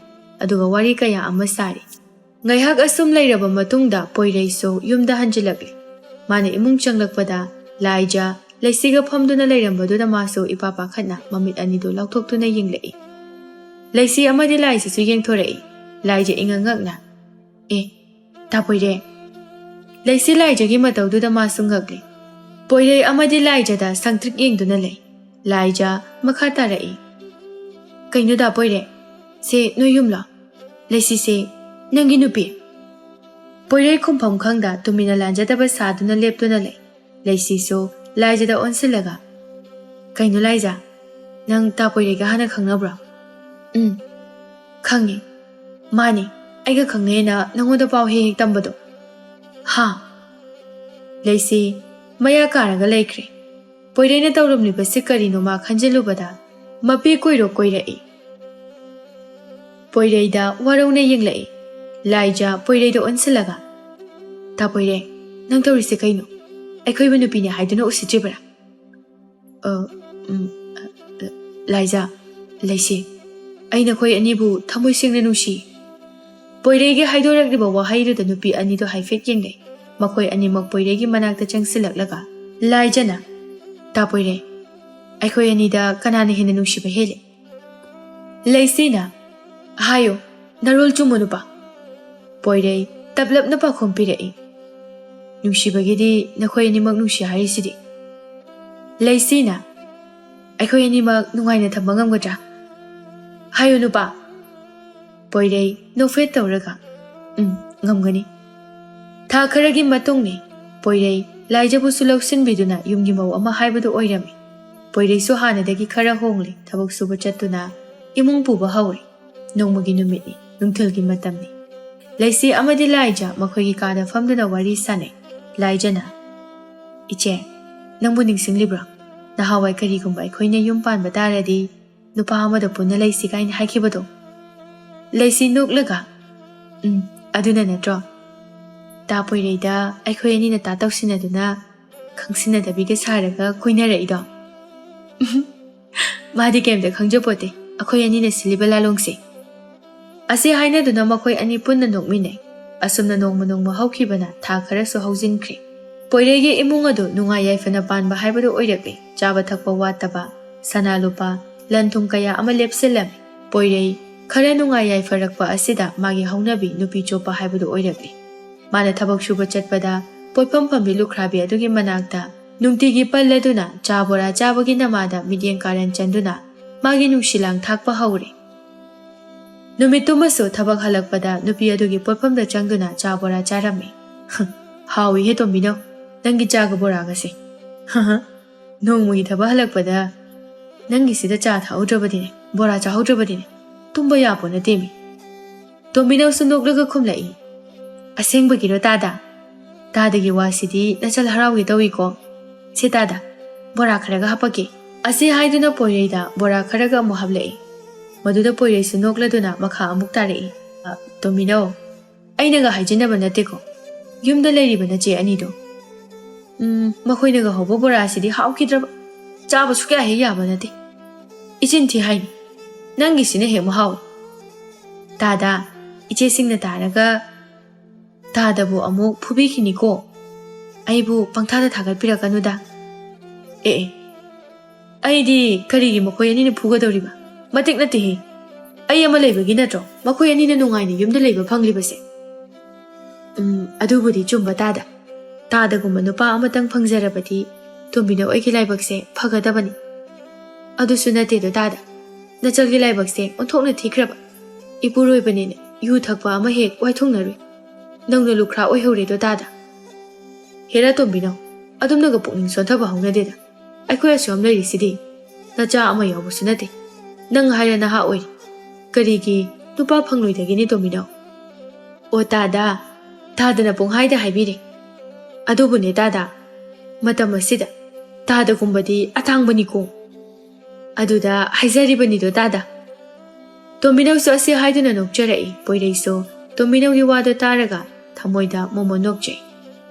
ꯑꯗꯨꯒ ꯋꯥꯔꯤ ꯀꯌꯥ ꯑꯃ ꯁꯥꯔꯤ꯫ ꯉꯥꯏꯍꯥꯛ ꯑꯁꯨꯝ ꯂꯩꯔꯕ ꯃꯇꯨꯡꯗ ꯄꯣꯏꯔꯩꯁꯨ ꯌꯨꯝꯗ ꯍꯟꯖꯤꯜꯂꯛꯂꯤ꯫ ꯃꯥꯅ ꯏꯃꯨꯡ ꯆꯪꯂꯛꯄꯗ ꯂꯥꯏꯖ ꯂꯩꯁꯤꯒ ꯐꯝꯗꯨꯅ ꯂꯩꯔꯝꯕꯗꯨꯗ ꯃꯥꯁꯨ ꯏꯄꯥ ꯄꯥꯈꯠꯅ ꯃꯃꯤꯠ ꯑꯅꯤꯗꯨ ꯂꯥꯎꯊꯣꯛꯇꯨꯅ ꯌꯦꯡꯂꯛꯏ꯫ ꯂꯩꯁꯤ ꯑꯃꯗꯤ ꯂꯥꯏꯖꯁꯨ ꯌꯦꯡꯊꯣꯔꯛꯏ꯫ ꯂꯥꯏꯖ ꯏꯉꯛ ꯉꯛꯅ, "ꯑꯦ, ꯇꯥ ꯄꯣꯏꯔꯩ!" ꯂꯩꯁꯤ ꯂꯥꯏꯖꯒꯤ ꯃꯇꯧꯗꯨꯗ ꯃꯥꯁꯨ ꯉꯛꯂꯤ꯫ ꯄꯣꯏꯔꯩ ꯑꯃꯗꯤ ꯂꯥꯏꯖꯗ ꯁꯪꯇ꯭ꯔꯤꯛ ꯌꯦꯡꯗꯨꯅ ꯂꯩ꯫ ꯂꯥꯏꯖ ꯃꯈꯥ ꯇꯥꯔꯛꯏ, "ꯀꯩꯅꯣ ꯗꯥ ꯄꯣꯏꯔꯩ? ꯁꯦ ꯅꯣꯏ ꯌꯨꯝꯂꯣ? ꯂꯩꯁꯤꯁꯦ ꯅꯪꯒꯤ ꯅꯨꯄꯤ?" ꯄꯣꯏꯔꯩ ꯈꯨꯝꯐꯝ ꯈꯪꯗ ꯇꯨꯃꯤꯟꯅ ꯂꯥꯟꯖꯗꯕ ꯁꯥꯗꯨꯅ ꯂꯦꯞꯇꯨꯅ ꯂꯩ꯫ ꯂꯩꯁꯤꯁꯨ ꯂꯥꯏꯖꯗ ꯑꯣꯟꯁꯤꯜꯂꯒ, "ꯀꯩꯅꯣ ꯂꯥꯏꯖ, ꯅꯪ ꯇꯥ ꯄꯣꯏꯔꯩꯒ ꯍꯥꯟꯅ ꯈꯪꯅꯕ꯭ꯔꯣ?" "ꯎꯝ, ꯈꯪꯉꯤ꯫ ꯃꯥꯅꯤ, ꯑꯩꯒ ꯈꯪꯅꯩꯅ ꯅꯪꯉꯣꯟꯗ ꯄꯥꯎ ꯍꯦꯛ ꯍꯦꯛ ꯇꯝꯕꯗꯣ꯫" "ꯍꯥ?" ꯂꯩꯁꯤ ꯃꯌꯥ ꯀꯥꯔꯒ ꯂꯩꯈ꯭ꯔꯦ꯫ ꯄꯣꯏꯔꯩꯅ ꯇꯧꯔꯝꯂꯤꯕꯁꯤ ꯀꯔꯤꯅꯣ ꯃꯥ ꯈꯟꯖꯤꯜꯂꯨꯕꯗ ꯃꯄꯤ ꯀꯣꯏꯔꯣ ꯀꯣꯏꯔꯛꯏ꯫ ꯄꯣꯏꯔꯩꯗ ꯋꯥꯔꯧꯅ ꯌꯦꯡꯂꯛꯏ꯫ ꯂꯥꯏꯖ ꯄꯣꯏꯔꯩꯗ ꯑꯣꯟꯁꯤꯜꯂꯒ, "ꯇꯥ ꯄꯣꯏꯔꯩ, ꯅꯪ ꯇꯧꯔꯤꯁꯦ ꯀꯩꯅꯣ? ꯑꯩꯈꯣꯏꯕꯨ ꯅꯨꯄꯤꯅꯦ ꯍꯥꯏꯗꯨꯅ ꯎꯁꯤꯠꯇ꯭ꯔꯤꯕ꯭ꯔꯥ?" "ꯑ, ꯎꯝ, ꯑ, ꯑ, ꯂꯥꯏꯖ, ꯂꯩꯁꯤ, ꯑꯩ ꯅꯈꯣꯏ ꯑꯅꯤꯕꯨ ꯊꯃꯣꯏ ꯁꯦꯡꯅ ꯅꯨꯡꯁꯤ꯫" ꯄꯣꯏꯔꯩꯒꯤ ꯍꯥꯏꯗꯣꯔꯛꯂꯤꯕ ꯋꯥꯍꯩꯗꯨꯗ ꯅꯨꯄꯤ ꯑꯅꯤꯗꯨ ꯍꯥꯏꯐꯦꯠ ꯌꯦꯡꯂꯛꯏ꯫ ꯃꯈꯣꯏ ꯑꯅꯤꯃꯛ ꯄꯣꯏꯔꯩꯒꯤ ꯃꯅꯥꯛꯇ ꯆꯪꯁꯤꯜꯂꯛꯂꯒ ꯂꯥꯏꯖꯅ, "ꯇꯥ ꯄꯣꯏꯔꯩ, ꯑꯩꯈꯣꯏ ꯑꯅꯤꯗ ꯀꯅꯥꯅ ꯍꯦꯟꯅ ꯅꯨꯡꯁꯤꯕ ꯍꯦꯜꯂꯤ?" ꯂꯩꯁꯤꯅ, "ꯍꯥꯏꯌꯨ, ꯅꯔꯣꯜ ꯆꯨꯝꯃꯨ ꯅꯨꯄꯥ꯫" ꯄꯣꯏꯔꯩ ꯇꯞꯂꯞꯅ ꯄꯥꯎꯈꯨꯝ ꯄꯤꯔꯛꯏ꯫ "ꯅꯨꯡꯁꯤꯕꯒꯤꯗꯤ ꯅꯈꯣꯏ ꯑꯅꯤꯃꯛ ꯅꯨꯡꯁꯤ ꯍꯥꯏꯔꯤꯁꯤꯗꯤ꯫" ꯂꯩꯁꯤꯅ, "ꯑꯩꯈꯣꯏ ꯑꯅꯤꯃꯛ ꯅꯨꯡꯉꯥꯏꯅ ꯊꯝꯕ ꯉꯝꯒꯗ꯭ꯔꯥ? ꯍꯥꯏꯌꯨ ꯅꯨꯄꯥ꯫" ꯄꯣꯏꯔꯩ ꯅꯣꯛꯐꯦꯠ ꯇꯧꯔꯒ, "ꯎꯝ, ꯉꯝꯒꯅꯤ꯫" ꯊꯥ ꯈꯔꯒꯤ ꯃꯇꯨꯡꯅꯤ꯫ ꯄꯣꯏꯔꯩ ꯂꯥꯏꯖꯕꯨꯁꯨ ꯂꯧꯁꯤꯟꯕꯤꯗꯨꯅ ꯌꯨꯝꯒꯤ ꯃꯧ ꯑꯃ ꯍꯥꯏꯕꯗꯨ ꯑꯣꯏꯔꯝꯃꯤ꯫ ꯄꯣꯏꯔꯩꯁꯨ ꯍꯥꯟꯅꯗꯒꯤ ꯈꯔ ꯍꯣꯡꯂꯦ, ꯊꯕꯛ ꯁꯨꯕ ꯆꯠꯇꯨꯅ ꯏꯃꯨꯡ ꯄꯨꯕ ꯍꯧꯔꯦ꯫ ꯅꯣꯡꯃꯒꯤ ꯅꯨꯃꯤꯠꯅꯤ, ꯅꯨꯡꯊꯤꯜꯒꯤ ꯃꯇꯝꯅꯤ꯫ ꯂꯩꯁꯤ ꯑꯃꯗꯤ ꯂꯥꯏꯖ ꯃꯈꯣꯏꯒꯤ ꯀꯥꯗ ꯐꯝꯗꯨꯅ ꯋꯥꯔꯤ ꯁꯥꯟꯅꯩ꯫ ꯂꯥꯏꯖꯅ, "ꯏꯆꯦ, ꯅꯪꯕꯨ ꯅꯤꯡꯁꯤꯡꯂꯤꯕ꯭ꯔꯣ? ꯅꯍꯥꯟꯋꯥꯏ ꯀꯔꯤꯒꯨꯝꯕ ꯑꯩꯈꯣꯏꯅ ꯌꯨꯝ ꯄꯥꯟꯕ ꯇꯥꯔꯗꯤ ꯅꯨꯄꯥ ꯑꯃꯗ ꯄꯨꯟꯅ ꯂꯩꯁꯤ ꯀꯥꯏꯅ ꯍꯥꯏꯈꯤꯕꯗꯣ?" ꯂꯩꯁꯤ ꯅꯣꯛꯂꯒ, "ꯎꯝ, ꯑꯗꯨꯅ ꯅꯠꯇ꯭ꯔꯣ? ꯇꯥ ꯄꯣꯏꯔꯩꯗ ꯑꯩꯈꯣꯏ ꯑꯅꯤꯅ ꯇꯥ ꯇꯧꯁꯤꯟꯅꯗꯨꯅ ꯈꯪꯁꯤꯟꯅꯗꯕꯤꯒ ꯁꯥꯔꯒ ꯀꯣꯏꯅꯔꯛꯏꯗꯣ?" ꯃꯥꯗꯤ ꯀꯩꯝꯇ ꯈꯪꯖꯄꯣꯠꯇꯦ ꯑꯩꯈꯣꯏ ꯑꯅꯤꯅ ꯁꯤꯜꯂꯤꯕ ꯂꯥꯂꯣꯡꯁꯦ꯫ ꯑꯁꯤ ꯍꯥꯏꯅꯗꯨꯅ ꯃꯈꯣꯏ ꯑꯅꯤ ꯄꯨꯟꯅ ꯅꯣꯛꯃꯤꯟꯅꯩ꯫ ꯑꯁꯨꯝꯅ ꯅꯣꯡꯃ ꯅꯣꯡꯃ ꯍꯧꯈꯤꯕꯅ ꯊꯥ ꯈꯔꯁꯨ ꯍꯧꯖꯤꯟꯈ꯭ꯔꯦ꯫ ꯄꯣꯏꯔꯩꯒꯤ ꯏꯃꯨꯡ ꯑꯗꯨ ꯅꯨꯡꯉꯥꯏ ꯌꯥꯏꯐꯅ ꯄꯥꯟꯕ ꯍꯥꯏꯕꯗꯨ ꯑꯣꯏꯔꯛꯂꯦ꯫ ꯆꯥꯕ ꯊꯛꯄ ꯋꯥꯠꯇꯕ, ꯁꯅꯥ ꯂꯨꯄꯥ, ꯂꯟ ꯊꯨꯝ ꯀꯌꯥ ꯑꯃ ꯂꯦꯞꯁꯤꯜꯂꯝꯃꯤ꯫ ꯄꯣꯏꯔꯩ ꯈꯔ ꯅꯨꯡꯉꯥꯏ ꯌꯥꯏꯐꯔꯛꯄ ꯑꯁꯤꯗ ꯃꯥꯒꯤ ꯍꯧꯅꯕꯤ ꯅꯨꯄꯤ ꯆꯣꯞꯄ ꯍꯥꯏꯕꯗꯨ ꯑꯣꯏꯔꯛꯂꯦ꯫ ꯃꯥꯅ ꯊꯕꯛ ꯁꯨꯕ ꯆꯠꯄꯗ ꯄꯣꯠꯐꯝ ꯐꯝꯕꯤ ꯂꯨꯈ꯭ꯔꯥꯕꯤ ꯑꯗꯨꯒꯤ ꯃꯅꯥꯛꯇ ꯅꯨꯡꯇꯤꯒꯤ ꯄꯜꯂꯗꯨꯅ ꯆꯥ ꯕꯣꯔꯥ ꯆꯥꯕꯒꯤ ꯅꯃꯥꯗ ꯃꯤꯠꯌꯦꯡ ꯀꯥꯔꯟ ꯆꯟꯗꯨꯅ ꯃꯥꯒꯤ ꯅꯨꯡꯁꯤ ꯂꯥꯡ ꯊꯥꯛꯄ ꯍꯧꯔꯦ꯫ ꯅꯨꯃꯤꯠꯇꯨꯃꯁꯨ ꯊꯕꯛ ꯍꯜꯂꯛꯄꯗ ꯅꯨꯄꯤ ꯑꯗꯨꯒꯤ ꯄꯣꯠꯐꯝꯗ ꯆꯪꯗꯨꯅ ꯆꯥ ꯕꯣꯔꯥ ꯆꯥꯔꯝꯃꯤ꯫ "ꯍꯥꯎꯏꯍꯦ ꯇꯣꯝꯕꯤꯅꯧ, ꯅꯪꯒꯤ ꯆꯥꯒ ꯕꯣꯔꯥꯒꯁꯦ꯫ ꯍꯍ, ꯅꯣꯡꯃꯒꯤ ꯊꯕꯛ ꯍꯜꯂꯛꯄꯗ ꯅꯪꯒꯤꯁꯤꯗ ꯆꯥ ꯊꯛꯍꯧꯗ꯭ꯔꯕꯗꯤꯅꯦ, ꯕꯣꯔꯥ ꯆꯥꯍꯧꯗ꯭ꯔꯕꯗꯤꯅꯦ, ꯇꯨꯝꯕ ꯌꯥꯄꯣ ꯅꯠꯇꯦꯃꯤ꯫" ꯇꯣꯝꯕꯤꯅꯧꯁꯨ ꯅꯣꯛꯂꯒ ꯈꯨꯝꯂꯛꯏ꯫ "ꯑꯁꯦꯡꯕꯒꯤꯔꯣ ꯇꯥꯗ? ꯇꯥꯗꯒꯤ ꯋꯥꯁꯤꯗꯤ ꯅꯆꯜ ꯍꯔꯥꯎꯒꯦ ꯇꯧꯏꯀꯣ꯫ ꯁꯦ ꯇꯥꯗ, ꯕꯣꯔꯥ ꯈꯔꯒ ꯍꯥꯞꯄꯛꯀꯦ꯫" ꯑꯁꯤ ꯍꯥꯏꯗꯨꯅ ꯄꯣꯏꯔꯩꯗ ꯕꯣꯔꯥ ꯈꯔꯒ ꯑꯃꯨꯛ ꯍꯥꯞꯂꯛꯏ꯫ ꯃꯗꯨꯗ ꯄꯣꯏꯔꯩꯁꯨ ꯅꯣꯛꯂꯗꯨꯅ ꯃꯈꯥ ꯑꯃꯨꯛ ꯇꯥꯔꯛꯏ꯫ "ꯑ, ꯇꯣꯝꯕꯤꯅꯧ, ꯑꯩꯅꯒ ꯍꯥꯏꯖꯤꯟꯅꯕ ꯅꯠꯇꯦꯀꯣ꯫ ꯌꯨꯝꯗ ꯂꯩꯔꯤꯕ ꯅꯆꯦ ꯑꯅꯤꯗꯣ꯫ ꯎꯝ, ꯃꯈꯣꯏꯅꯒ ꯍꯧꯕ ꯕꯣꯔꯥꯁꯤꯗꯤ ꯍꯥꯎꯈꯤꯗ꯭ꯔꯕ꯫ ꯆꯥꯕ ꯁꯨꯛꯌꯥ ꯍꯦꯛ ꯌꯥꯕ ꯅꯠꯇꯦ꯫ ꯏꯆꯤꯟ ꯊꯤ ꯍꯥꯏꯅꯤ꯫ ꯅꯪꯒꯤꯁꯤꯅ ꯍꯦꯛ ꯃꯍꯥꯎ꯫ ꯇꯥꯗ, ꯏꯆꯦꯁꯤꯡꯅ ꯇꯥꯔꯒ ꯇꯥꯗꯕꯨ ꯑꯃꯨꯛ ꯐꯨꯕꯤꯈꯤꯅꯤꯀꯣ꯫ ꯑꯩꯕꯨ ꯄꯪꯊꯥꯗ ꯊꯥꯒꯠꯄꯤꯔꯛꯀꯅꯨꯗ꯫" "ꯑꯦ, ꯑꯦ, ꯑꯩꯗꯤ ꯀꯔꯤꯒꯤ ꯃꯈꯣꯏ ꯑꯅꯤꯅ ꯐꯨꯒꯗꯧꯔꯤꯕ? ꯃꯇꯤꯛ ꯅꯠꯇꯦꯍꯦ꯫ ꯑꯩ ꯑꯃ ꯂꯩꯕꯒꯤ ꯅꯠꯇ꯭ꯔꯣ ꯃꯈꯣꯏ ꯑꯅꯤꯅ ꯅꯨꯡꯉꯥꯏꯅ ꯌꯨꯝꯗ ꯂꯩꯕ ꯐꯪꯂꯤꯕꯁꯦ? ꯎꯝ, ꯑꯗꯨꯕꯨꯗꯤ ꯆꯨꯝꯕ ꯇꯥꯗ꯫ ꯇꯥꯗꯒꯨꯝꯕ ꯅꯨꯄꯥ ꯑꯃꯇꯪ ꯐꯪꯖꯔꯕꯗꯤ ꯇꯣꯝꯕꯤꯅꯧ ꯑꯩꯒꯤ ꯂꯥꯏꯕꯛꯁꯦ ꯐꯒꯗꯕꯅꯤ꯫ ꯑꯗꯨꯁꯨ ꯅꯠꯇꯦꯗꯣ ꯇꯥꯗ, ꯅꯆꯜꯒꯤ ꯂꯥꯏꯕꯛꯁꯦ ꯑꯣꯟꯊꯣꯛꯅ ꯊꯤꯈ꯭ꯔꯕ꯫ ꯏꯄꯨꯔꯣꯏꯕꯅꯤꯅ ꯌꯨ ꯊꯛꯄ ꯑꯃ ꯍꯦꯛ ꯋꯥꯏꯊꯨꯡꯅꯔꯨꯏ꯫ ꯅꯧꯅ ꯂꯨꯈ꯭ꯔꯥ ꯑꯣꯏꯍꯧꯔꯦꯗꯣ ꯇꯥꯗ꯫ ꯍꯦꯔꯥ ꯇꯣꯝꯕꯤꯅꯧ, ꯑꯗꯨꯝꯅꯒ ꯄꯨꯛꯅꯤꯡ ꯁꯣꯟꯊꯕ ꯍꯧꯅꯗꯦꯗ꯫ ꯑꯩꯈꯣꯏ ꯑꯁꯨꯝ ꯂꯩꯔꯤꯁꯤꯗꯤ꯫ ꯅꯆꯥ ꯑꯃ ꯌꯥꯎꯕꯁꯨ ꯅꯠꯇꯦ꯫ ꯅꯪ ꯍꯥꯏꯔ ꯅꯍꯥ ꯑꯣꯏꯔꯤ꯫ ꯀꯔꯤꯒꯤ ꯅꯨꯄꯥ ꯐꯪꯂꯣꯏꯗꯒꯦꯅꯦ ꯇꯣꯝꯕꯤꯅꯧ? ꯑꯣ ꯇꯥꯗ, ꯇꯥꯗꯅ ꯄꯨꯡꯍꯥꯏꯗ ꯍꯥꯏꯕꯤꯔꯦ꯫ ꯑꯗꯨꯕꯨꯅꯦ ꯇꯥꯗ, ꯃꯇꯝ ꯑꯁꯤꯗ ꯇꯥꯗꯒꯨꯝꯕꯗꯤ ꯑꯇꯥꯡꯕꯅꯤꯀꯣ꯫ ꯑꯗꯨꯗ ꯍꯥꯏꯖꯔꯤꯕꯅꯤꯗꯣ ꯇꯥꯗ꯫ ꯇꯣꯝꯕꯤꯅꯧꯁꯨ ꯑꯁꯤ ꯍꯥꯏꯗꯨꯅ ꯅꯣꯛꯆꯔꯛꯏ꯫ ꯄꯣꯏꯔꯩꯁꯨ ꯇꯣꯝꯕꯤꯅꯧꯒꯤ ꯋꯥꯗꯣ ꯇꯥꯔꯒ ꯊꯃꯣꯏꯗ ꯃꯣꯃꯣꯟ ꯅꯣꯛꯆꯩ꯫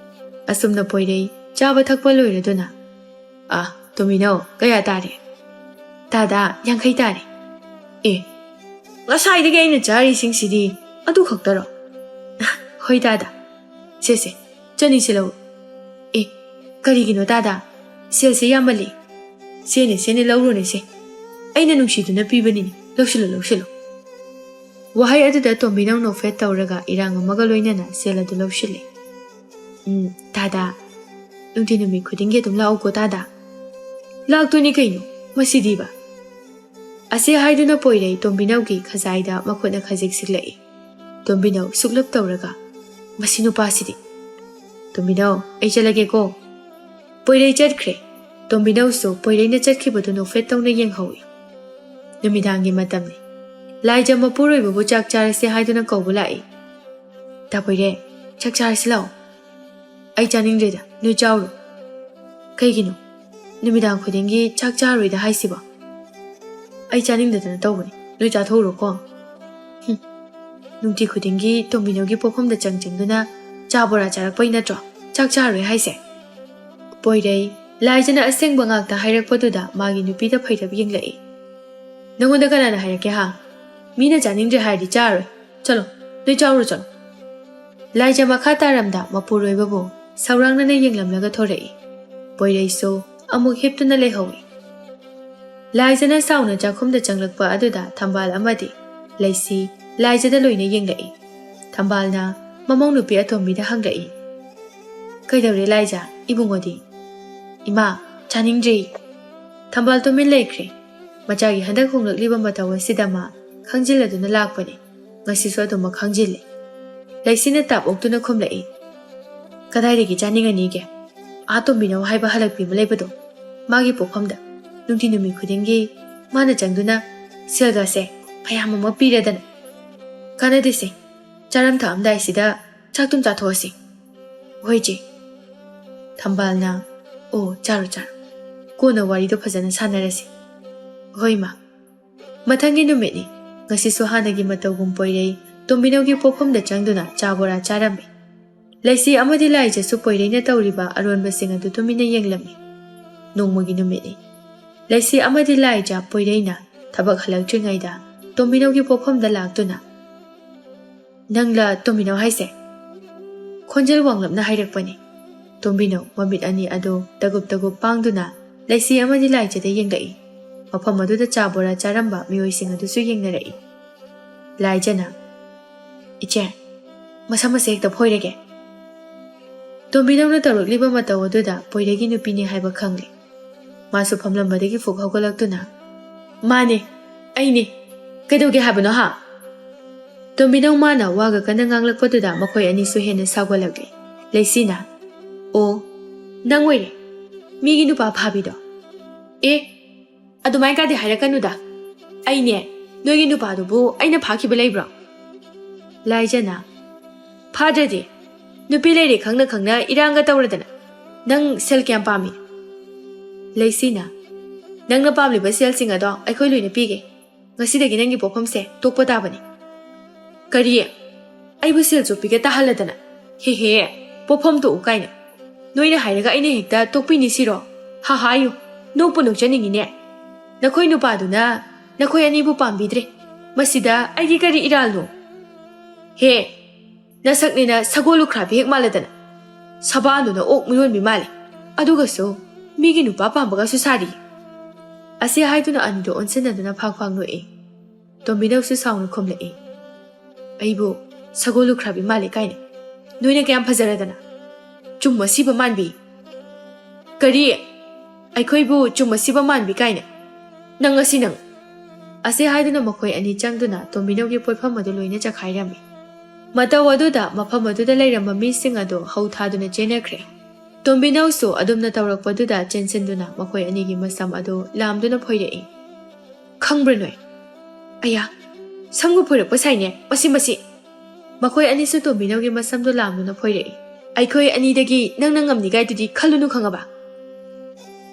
ꯑꯁꯨꯝꯅ ꯄꯣꯏꯔꯩ ꯆꯥꯕ ꯊꯛꯄ ꯂꯣꯏꯔꯗꯨꯅ, "ꯑ, ꯇꯣꯝꯕꯤꯅꯧ, ꯀꯌꯥ ꯇꯥꯔꯦ?" "ꯇꯥꯗ, ꯌꯥꯡꯈꯩ ꯇꯥꯔꯦ꯫" "ꯑꯦ, ꯉꯁꯥꯏꯗꯒꯤ ꯑꯩꯅ ꯆꯥꯔꯤꯁꯤꯡꯁꯤꯗꯤ ꯑꯗꯨ ꯈꯛꯇꯔꯣ?" "ꯍꯣꯏ ꯇꯥꯗ꯫ ꯁꯦ, ꯁꯦ, ꯆꯅꯤꯁꯦ ꯂꯧꯔꯣ꯫" "ꯑꯦ, ꯀꯔꯤꯒꯤꯅꯣ ꯇꯥꯗ? ꯁꯦꯜꯁꯦ ꯌꯥꯝꯃꯜꯂꯤ꯫" "ꯁꯦꯅꯦ, ꯁꯦꯅꯦ, ꯂꯧꯔꯣꯅꯦ ꯁꯦ꯫ ꯑꯩꯅ ꯅꯨꯡꯁꯤꯗꯨꯅ ꯄꯤꯕꯅꯤꯅꯦ꯫ ꯂꯧꯁꯤꯜꯂꯣ, ꯂꯧꯁꯤꯜꯂꯣ꯫" ꯋꯥꯍꯩ ꯑꯗꯨꯗ ꯇꯣꯝꯕꯤꯅꯧ ꯅꯣꯛꯐꯦꯠ ꯇꯧꯔꯒ ꯏꯔꯥꯡ ꯑꯃꯒ ꯂꯣꯏꯅꯅ ꯁꯦꯜ ꯑꯗꯨ ꯂꯧꯁꯤꯜꯂꯦ꯫ "ꯎꯝ, ꯇꯥꯗ, ꯅꯨꯡꯊꯤꯜ ꯅꯨꯃꯤꯠ ꯈꯨꯗꯤꯡꯒꯤ ꯑꯗꯨꯝ ꯂꯥꯛꯎꯀꯣ ꯇꯥꯗ꯫" "ꯂꯥꯛꯇꯣꯏꯅꯤ ꯀꯩꯅꯣ, ꯃꯁꯤꯗꯤꯕ꯫" ꯑꯁꯤ ꯍꯥꯏꯗꯨꯅ ꯄꯣꯏꯔꯩ ꯇꯣꯝꯕꯤꯅꯧꯒꯤ ꯈꯖꯥꯏꯗ ꯃꯈꯨꯠꯅ ꯈꯖꯤꯛ ꯁꯤꯜꯂꯛꯏ꯫ ꯇꯣꯝꯕꯤꯅꯧ ꯁꯨꯛꯂꯞ ꯇꯧꯔꯒ, "ꯃꯁꯤ ꯅꯨꯄꯥꯁꯤꯗꯤ꯫" "ꯇꯣꯝꯕꯤꯅꯧ, ꯑꯩ ꯆꯠꯂꯒꯦꯀꯣ꯫" ꯄꯣꯏꯔꯩ ꯆꯠꯈ꯭ꯔꯦ꯫ ꯇꯣꯝꯕꯤꯅꯧꯁꯨ ꯄꯣꯏꯔꯩꯅ ꯆꯠꯈꯤꯕꯗꯨ ꯅꯣꯛꯐꯦꯠ ꯇꯧꯅ ꯌꯦꯡꯍꯧꯏ꯫ ꯅꯨꯃꯤꯗꯥꯡꯒꯤ ꯃꯇꯝꯅꯤ꯫ ꯂꯥꯏꯖ ꯃꯄꯨꯔꯣꯏꯕꯕꯨ ꯆꯥꯛ ꯆꯥꯔꯁꯤ ꯍꯥꯏꯗꯨꯅ ꯀꯧꯕ ꯂꯥꯛꯏ꯫ "ꯇꯥ ꯄꯣꯏꯔꯩ, ꯆꯥꯛ ꯆꯥꯔꯁꯤ ꯂꯥꯛꯑꯣ꯫" "ꯑꯩ ꯆꯥꯅꯤꯡꯗ꯭ꯔꯦꯗ, ꯅꯣꯏ ꯆꯥꯎꯔꯣ꯫" "ꯀꯩꯒꯤꯅꯣ? ꯅꯨꯃꯤꯗꯥꯡ ꯈꯨꯗꯤꯡꯒꯤ ꯆꯥꯛ ꯆꯥꯔꯣꯏꯗ ꯍꯥꯏꯁꯤꯕꯣ?" "ꯑꯩ ꯆꯥꯅꯤꯡꯗꯗꯅ ꯇꯧꯕꯅꯤ, ꯅꯣꯏ ꯆꯥꯊꯣꯛꯎꯔꯣꯀꯣ꯫" "ꯍꯨꯝ, ꯅꯨꯡꯇꯤ ꯈꯨꯗꯤꯡꯒꯤ ꯇꯣꯝꯕꯤꯅꯧꯒꯤ ꯄꯣꯛꯐꯝꯗ ꯆꯪ ꯆꯪꯗꯨꯅ ꯆꯥ ꯕꯣꯔꯥ ꯆꯥꯔꯛꯄꯩ ꯅꯠꯇ꯭ꯔꯣ ꯆꯥꯛ ꯆꯥꯔꯣꯏ ꯍꯥꯏꯁꯦ?" ꯄꯣꯏꯔꯩ, ꯂꯥꯏꯖꯅ ꯑꯁꯦꯡꯕ ꯉꯥꯛꯇ ꯍꯥꯏꯔꯛꯄꯗꯨꯗ ꯃꯥꯒꯤ ꯅꯨꯄꯤꯗ ꯐꯩꯔꯞ ꯌꯦꯡꯂꯛꯏ꯫ "ꯅꯪꯉꯣꯟꯗ ꯀꯅꯥꯅ ꯍꯥꯏꯔꯛꯀꯦ ꯍꯥ? ꯃꯤꯅ ꯆꯥꯅꯤꯡꯗ꯭ꯔꯦ ꯍꯥꯏꯔꯗꯤ ꯆꯥꯔꯣꯏ꯫ ꯆꯠꯂꯣ, ꯅꯣꯏ ꯆꯥꯎꯔꯣ ꯆꯠꯂꯣ꯫" ꯂꯥꯏꯖ ꯃꯈꯥ ꯇꯥꯔꯝꯗ ꯃꯄꯨꯔꯣꯏꯕꯕꯨ ꯁꯧꯔꯥꯡꯅꯅ ꯌꯦꯡꯂꯝꯂꯒ ꯊꯣꯔꯛꯏ꯫ ꯄꯣꯏꯔꯩꯁꯨ ꯑꯃꯨꯛ ꯍꯤꯞꯇꯨꯅ ꯂꯩꯍꯧꯏ꯫ ꯂꯥꯏꯖꯅ ꯁꯥꯎꯅ ꯆꯥꯛꯈꯨꯝꯗ ꯆꯪꯂꯛꯄ ꯑꯗꯨꯗ ꯊꯝꯕꯥꯜ ꯑꯃꯗꯤ ꯂꯩꯁꯤ ꯂꯥꯏꯖꯗ ꯂꯣꯏꯅ ꯌꯦꯡꯂꯛꯏ꯫ ꯊꯝꯕꯥꯜꯅ ꯃꯃꯧ ꯅꯨꯄꯤ ꯑꯇꯣꯝꯕꯤꯗ ꯍꯪꯂꯛꯏ, "ꯀꯩꯗꯧꯔꯦ ꯂꯥꯏꯖ, ꯏꯕꯨꯡꯉꯣꯗꯤ?" "ꯏꯃꯥ, ꯆꯥꯅꯤꯡꯗ꯭ꯔꯤ꯫" ꯊꯝꯕꯥꯜ ꯇꯨꯃꯤꯟ ꯂꯩꯈ꯭ꯔꯦ꯫ ꯃꯆꯥꯒꯤ ꯍꯟꯗꯛ ꯍꯣꯡꯂꯛꯂꯤꯕ ꯃꯇꯧ ꯑꯁꯤꯗ ꯃꯥ ꯈꯪꯖꯤꯜꯂꯗꯨꯅ ꯂꯥꯛꯄꯅꯤ꯫ ꯉꯁꯤꯁꯨ ꯑꯗꯨꯃꯛ ꯈꯪꯖꯤꯜꯂꯤ꯫ ꯂꯩꯁꯤꯅ ꯇꯥꯞ ꯑꯣꯛꯇꯨꯅ ꯈꯨꯝꯂꯛꯏ, "ꯀꯗꯥꯏꯗꯒꯤ ꯆꯥꯅꯤꯡꯉꯅꯤꯒꯦ? ꯑꯥ ꯇꯣꯝꯕꯤꯅꯧ ꯍꯥꯏꯕ ꯍꯜꯂꯛꯄꯤ ꯑꯃ ꯂꯩꯕꯗꯣ, ꯃꯥꯒꯤ ꯄꯣꯛꯐꯝꯗ ꯅꯨꯡꯇꯤ ꯅꯨꯃꯤꯠ ꯈꯨꯗꯤꯡꯒꯤ ꯃꯥꯅ ꯆꯪꯗꯨꯅ ꯁꯦꯜꯒꯁꯦ ꯃꯌꯥꯝ ꯑꯃ ꯄꯤꯔꯗꯅ꯫ ꯀꯥꯟꯅꯗꯦꯁꯦ, ꯆꯥꯔꯝ ꯊꯛꯑꯝꯗꯥꯏꯁꯤꯗ ꯆꯥꯛꯇꯨꯝ ꯆꯥꯊꯣꯛꯑꯁꯤ꯫" "ꯍꯣꯏ ꯆꯦ꯫" ꯊꯝꯕꯥꯜꯅ, "ꯑꯣ, ꯆꯥꯔꯣ ꯆꯥꯔꯣ, ꯀꯣꯟꯅ ꯋꯥꯔꯤꯗꯣ ꯐꯖꯅ ꯁꯥꯟꯅꯔꯁꯤ꯫" "ꯍꯣꯏ ꯃꯥ꯫" ꯃꯊꯪꯒꯤ ꯅꯨꯃꯤꯠꯅꯤ꯫ ꯉꯁꯤꯁꯨ ꯍꯥꯟꯅꯒꯤ ꯃꯇꯧꯒꯨꯝ ꯄꯣꯏꯔꯩ ꯇꯣꯝꯕꯤꯅꯧꯒꯤ ꯄꯣꯛꯐꯝꯗ ꯆꯪꯗꯨꯅ ꯆꯥ ꯕꯣꯔꯥ ꯆꯥꯔꯝꯃꯤ꯫ ꯂꯩꯁꯤ ꯑꯃꯗꯤ ꯂꯥꯏꯖꯁꯨ ꯄꯣꯏꯔꯩꯅ ꯇꯧꯔꯤꯕ ꯑꯔꯣꯟꯕꯁꯤꯡ ꯑꯗꯨ ꯇꯨꯃꯤꯟꯅ ꯌꯦꯡꯂꯝꯃꯤ꯫ ꯅꯣꯡꯃꯒꯤ ꯅꯨꯃꯤꯠꯅꯤ꯫ ꯂꯩꯁꯤ ꯑꯃꯗꯤ ꯂꯥꯏꯖ ꯄꯣꯏꯔꯩꯅ ꯊꯕꯛ ꯍꯜꯂꯛꯇ꯭ꯔꯤꯉꯩꯗ ꯇꯣꯝꯕꯤꯅꯧꯒꯤ ꯄꯣꯛꯐꯝꯗ ꯂꯥꯛꯇꯨꯅ, "ꯅꯪꯂ ꯇꯣꯝꯕꯤꯅꯧ ꯍꯥꯏꯁꯦ?" ꯈꯣꯟꯖꯦꯜ ꯋꯥꯡꯂꯞꯅ ꯍꯥꯏꯔꯛꯄꯅꯤ꯫ ꯇꯣꯝꯕꯤꯅꯧ ꯃꯃꯤꯠ ꯑꯅꯤ ꯑꯗꯨ ꯇꯒꯨꯞ ꯇꯒꯨꯞ ꯄꯥꯡꯗꯨꯅ ꯂꯩꯁꯤ ꯑꯃꯗꯤ ꯂꯥꯏꯖꯗ ꯌꯦꯡꯂꯛꯏ꯫ ꯃꯐꯝ ꯑꯗꯨꯗ ꯆꯥ ꯕꯣꯔꯥ ꯆꯥꯔꯝꯕ ꯃꯤꯑꯣꯏꯁꯤꯡ ꯑꯗꯨꯁꯨ ꯌꯦꯡꯅꯔꯛꯏ꯫ ꯂꯥꯏꯖꯅ, "ꯏꯆꯦ, ꯃꯁꯝ ꯑꯁꯦ ꯍꯦꯛꯇ ꯐꯣꯏꯔꯒꯦ꯫" ꯇꯣꯝꯕꯤꯅꯧꯅ ꯇꯧꯔꯛꯂꯤꯕ ꯃꯇꯧ ꯑꯗꯨꯗ ꯄꯣꯏꯔꯩꯒꯤ ꯅꯨꯄꯤꯅꯤ ꯍꯥꯏꯕ ꯈꯪꯂꯦ꯫ ꯃꯥꯁꯨ ꯐꯝꯂꯝꯕꯗꯒꯤ ꯐꯨꯛ ꯍꯧꯒꯠꯂꯛꯇꯨꯅ, "ꯃꯥꯅꯦ, ꯑꯩꯅꯦ꯫ ꯀꯩꯗꯧꯒꯦ ꯍꯥꯏꯕꯅꯣ ꯍꯥ?" ꯇꯣꯝꯕꯤꯅꯧ ꯃꯥꯅ ꯋꯥꯒ ꯀꯟꯅ ꯉꯥꯡꯂꯛꯄꯗꯨꯗ ꯃꯈꯣꯏ ꯑꯅꯤꯁꯨ ꯍꯦꯟꯅ ꯁꯥꯎꯒꯠꯂꯛꯂꯦ꯫ ꯂꯩꯁꯤꯅ, "ꯑꯣ, ꯅꯪ ꯑꯣꯏꯔꯦ ꯃꯤꯒꯤ ꯅꯨꯄꯥ ꯐꯥꯕꯤꯗꯣ꯫ ꯑꯦ, ꯑꯗꯨꯃꯥꯏ ꯀꯥꯗꯤ ꯍꯥꯏꯔꯛꯀꯅꯨꯗ꯫ ꯑꯩꯅꯦ, ꯅꯣꯏꯒꯤ ꯅꯨꯄꯥꯗꯨꯕꯨ ꯑꯩꯅ ꯐꯥꯈꯤꯕ ꯂꯩꯕ꯭ꯔꯣ?" ꯂꯥꯏꯖꯅ, "ꯐꯥꯗ꯭ꯔꯗꯤ ꯅꯨꯄꯤ ꯂꯩꯔꯦ ꯈꯪꯅ ꯈꯪꯅ ꯏꯔꯥꯡꯒ ꯇꯧꯔꯗꯅ꯫ ꯅꯪ ꯁꯦꯜ ꯀꯌꯥꯝ ꯄꯥꯝꯃꯤ?" ꯂꯩꯁꯤꯅ, "ꯅꯪꯅ ꯄꯥꯝꯂꯤꯕ ꯁꯦꯜꯁꯤꯡ ꯑꯗꯣ ꯑꯩꯈꯣꯏ ꯂꯣꯏꯅ ꯄꯤꯒꯦ꯫ ꯉꯁꯤꯗꯒꯤ ꯅꯪꯒꯤ ꯄꯣꯛꯐꯝꯁꯦ ꯇꯣꯛꯄ ꯇꯥꯕꯅꯤ꯫" "ꯀꯔꯤ? ꯑꯩꯕꯨ ꯁꯦꯜ ꯆꯣꯞꯄꯤꯒ ꯇꯥꯍꯜꯂꯗꯅ? ꯍꯦ ꯍꯦ, ꯄꯣꯛꯐꯝ ꯇꯣꯛꯎ ꯀꯥꯏꯅ꯫ ꯅꯣꯏꯅ ꯍꯥꯏꯔꯒ ꯑꯩꯅ ꯍꯦꯛꯇ ꯇꯣꯛꯄꯤꯅꯤ ꯁꯤꯔꯣ? ꯍꯥ ꯍꯥꯏꯌꯨ, ꯅꯣꯛꯄꯨ ꯅꯣꯛꯆꯅꯤꯡꯉꯤꯅꯦ꯫ ꯅꯈꯣꯏ ꯅꯨꯄꯥꯗꯨꯅ ꯅꯈꯣꯏ ꯑꯅꯤꯕꯨ ꯄꯥꯝꯕꯤꯗ꯭ꯔꯦ꯫ ꯃꯁꯤꯗ ꯑꯩꯒꯤ ꯀꯔꯤ ꯏꯔꯥꯜꯅꯣ? ꯍꯦ, ꯅꯁꯛꯅꯦꯅ ꯁꯒꯣꯜ ꯂꯨꯈ꯭ꯔꯥꯕꯤ ꯍꯦꯛ ꯃꯥꯜꯂꯗꯅ꯫ ꯁꯕꯥꯟꯗꯨꯅ ꯑꯣꯛ ꯃꯤꯔꯣꯟꯕꯤ ꯃꯥꯜꯂꯦ꯫ ꯑꯗꯨꯒꯁꯨ ꯃꯤꯒꯤ ꯅꯨꯄꯥ ꯄꯥꯝꯕꯒꯁꯨ ꯁꯥꯔꯤ꯫" ꯑꯁꯤ ꯍꯥꯏꯗꯨꯅ ꯑꯅꯤꯗꯣ ꯑꯣꯟꯁꯤꯟꯅꯗꯨꯅ ꯐꯥꯛ ꯐꯥꯛ ꯅꯣꯛꯏ꯫ ꯇꯣꯝꯕꯤꯅꯧꯁꯨ ꯁꯥꯎꯅ ꯈꯨꯝꯂꯛꯏ, "ꯑꯩꯕꯨ ꯁꯒꯣꯜ ꯂꯨꯈ꯭ꯔꯥꯕꯤ ꯃꯥꯜꯂꯤ ꯀꯥꯏꯅ? ꯅꯣꯏꯅ ꯀꯌꯥꯝ ꯐꯖꯔꯗꯅ? ꯆꯨꯝ ꯑꯁꯤꯕ ꯃꯥꯟꯕꯤ!" "ꯀꯔꯤ? ꯑꯩꯈꯣꯏꯕꯨ ꯆꯨꯝ ꯑꯁꯤꯕ ꯃꯥꯟꯕꯤ ꯀꯥꯏꯅ? ꯅꯪ ꯑꯁꯤ ꯅꯪ!" ꯑꯁꯤ ꯍꯥꯏꯗꯨꯅ ꯃꯈꯣꯏ ꯑꯅꯤ ꯆꯪꯗꯨꯅ ꯇꯣꯝꯕꯤꯅꯧꯒꯤ ꯄꯣꯠꯐꯝ ꯑꯗꯨ ꯂꯣꯏꯅ ꯆꯈꯥꯏꯔꯝꯃꯤ꯫ ꯃꯇꯧ ꯑꯗꯨꯗ ꯃꯐꯝ ꯑꯗꯨꯗ ꯂꯩꯔꯝꯕ ꯃꯤꯁꯤꯡ ꯑꯗꯨ ꯍꯧ ꯊꯥꯗꯨꯅ ꯆꯦꯟꯅꯈ꯭ꯔꯦ꯫ ꯇꯣꯝꯕꯤꯅꯧꯁꯨ ꯑꯗꯨꯝꯅ ꯇꯧꯔꯛꯄꯗꯨꯗ ꯆꯦꯟꯁꯤꯟꯗꯨꯅ ꯃꯈꯣꯏ ꯑꯅꯤꯒꯤ ꯃꯁꯝ ꯑꯗꯨ ꯂꯥꯝꯗꯨꯅ ꯐꯣꯏꯔꯛꯏ꯫ "ꯈꯪꯕ꯭ꯔꯥ ꯅꯣꯏ? ꯑꯌꯥ, ꯁꯝꯒ ꯐꯣꯏꯔꯛꯄ ꯁꯥꯏꯅꯦ, ꯃꯁꯤ, ꯃꯁꯤ!" ꯃꯈꯣꯏ ꯑꯅꯤꯁꯨ ꯇꯣꯝꯕꯤꯅꯧꯒꯤ ꯃꯁꯝꯗꯨ ꯂꯥꯝꯗꯨꯅ ꯐꯣꯏꯔꯛꯏ꯫ "ꯑꯩꯈꯣꯏ ꯑꯅꯤꯗꯒꯤ ꯅꯪꯅ ꯉꯝꯅꯤꯒꯥꯏꯗꯨꯗꯤ ꯈꯜꯂꯨꯅꯨ, ꯈꯪꯉꯕ?"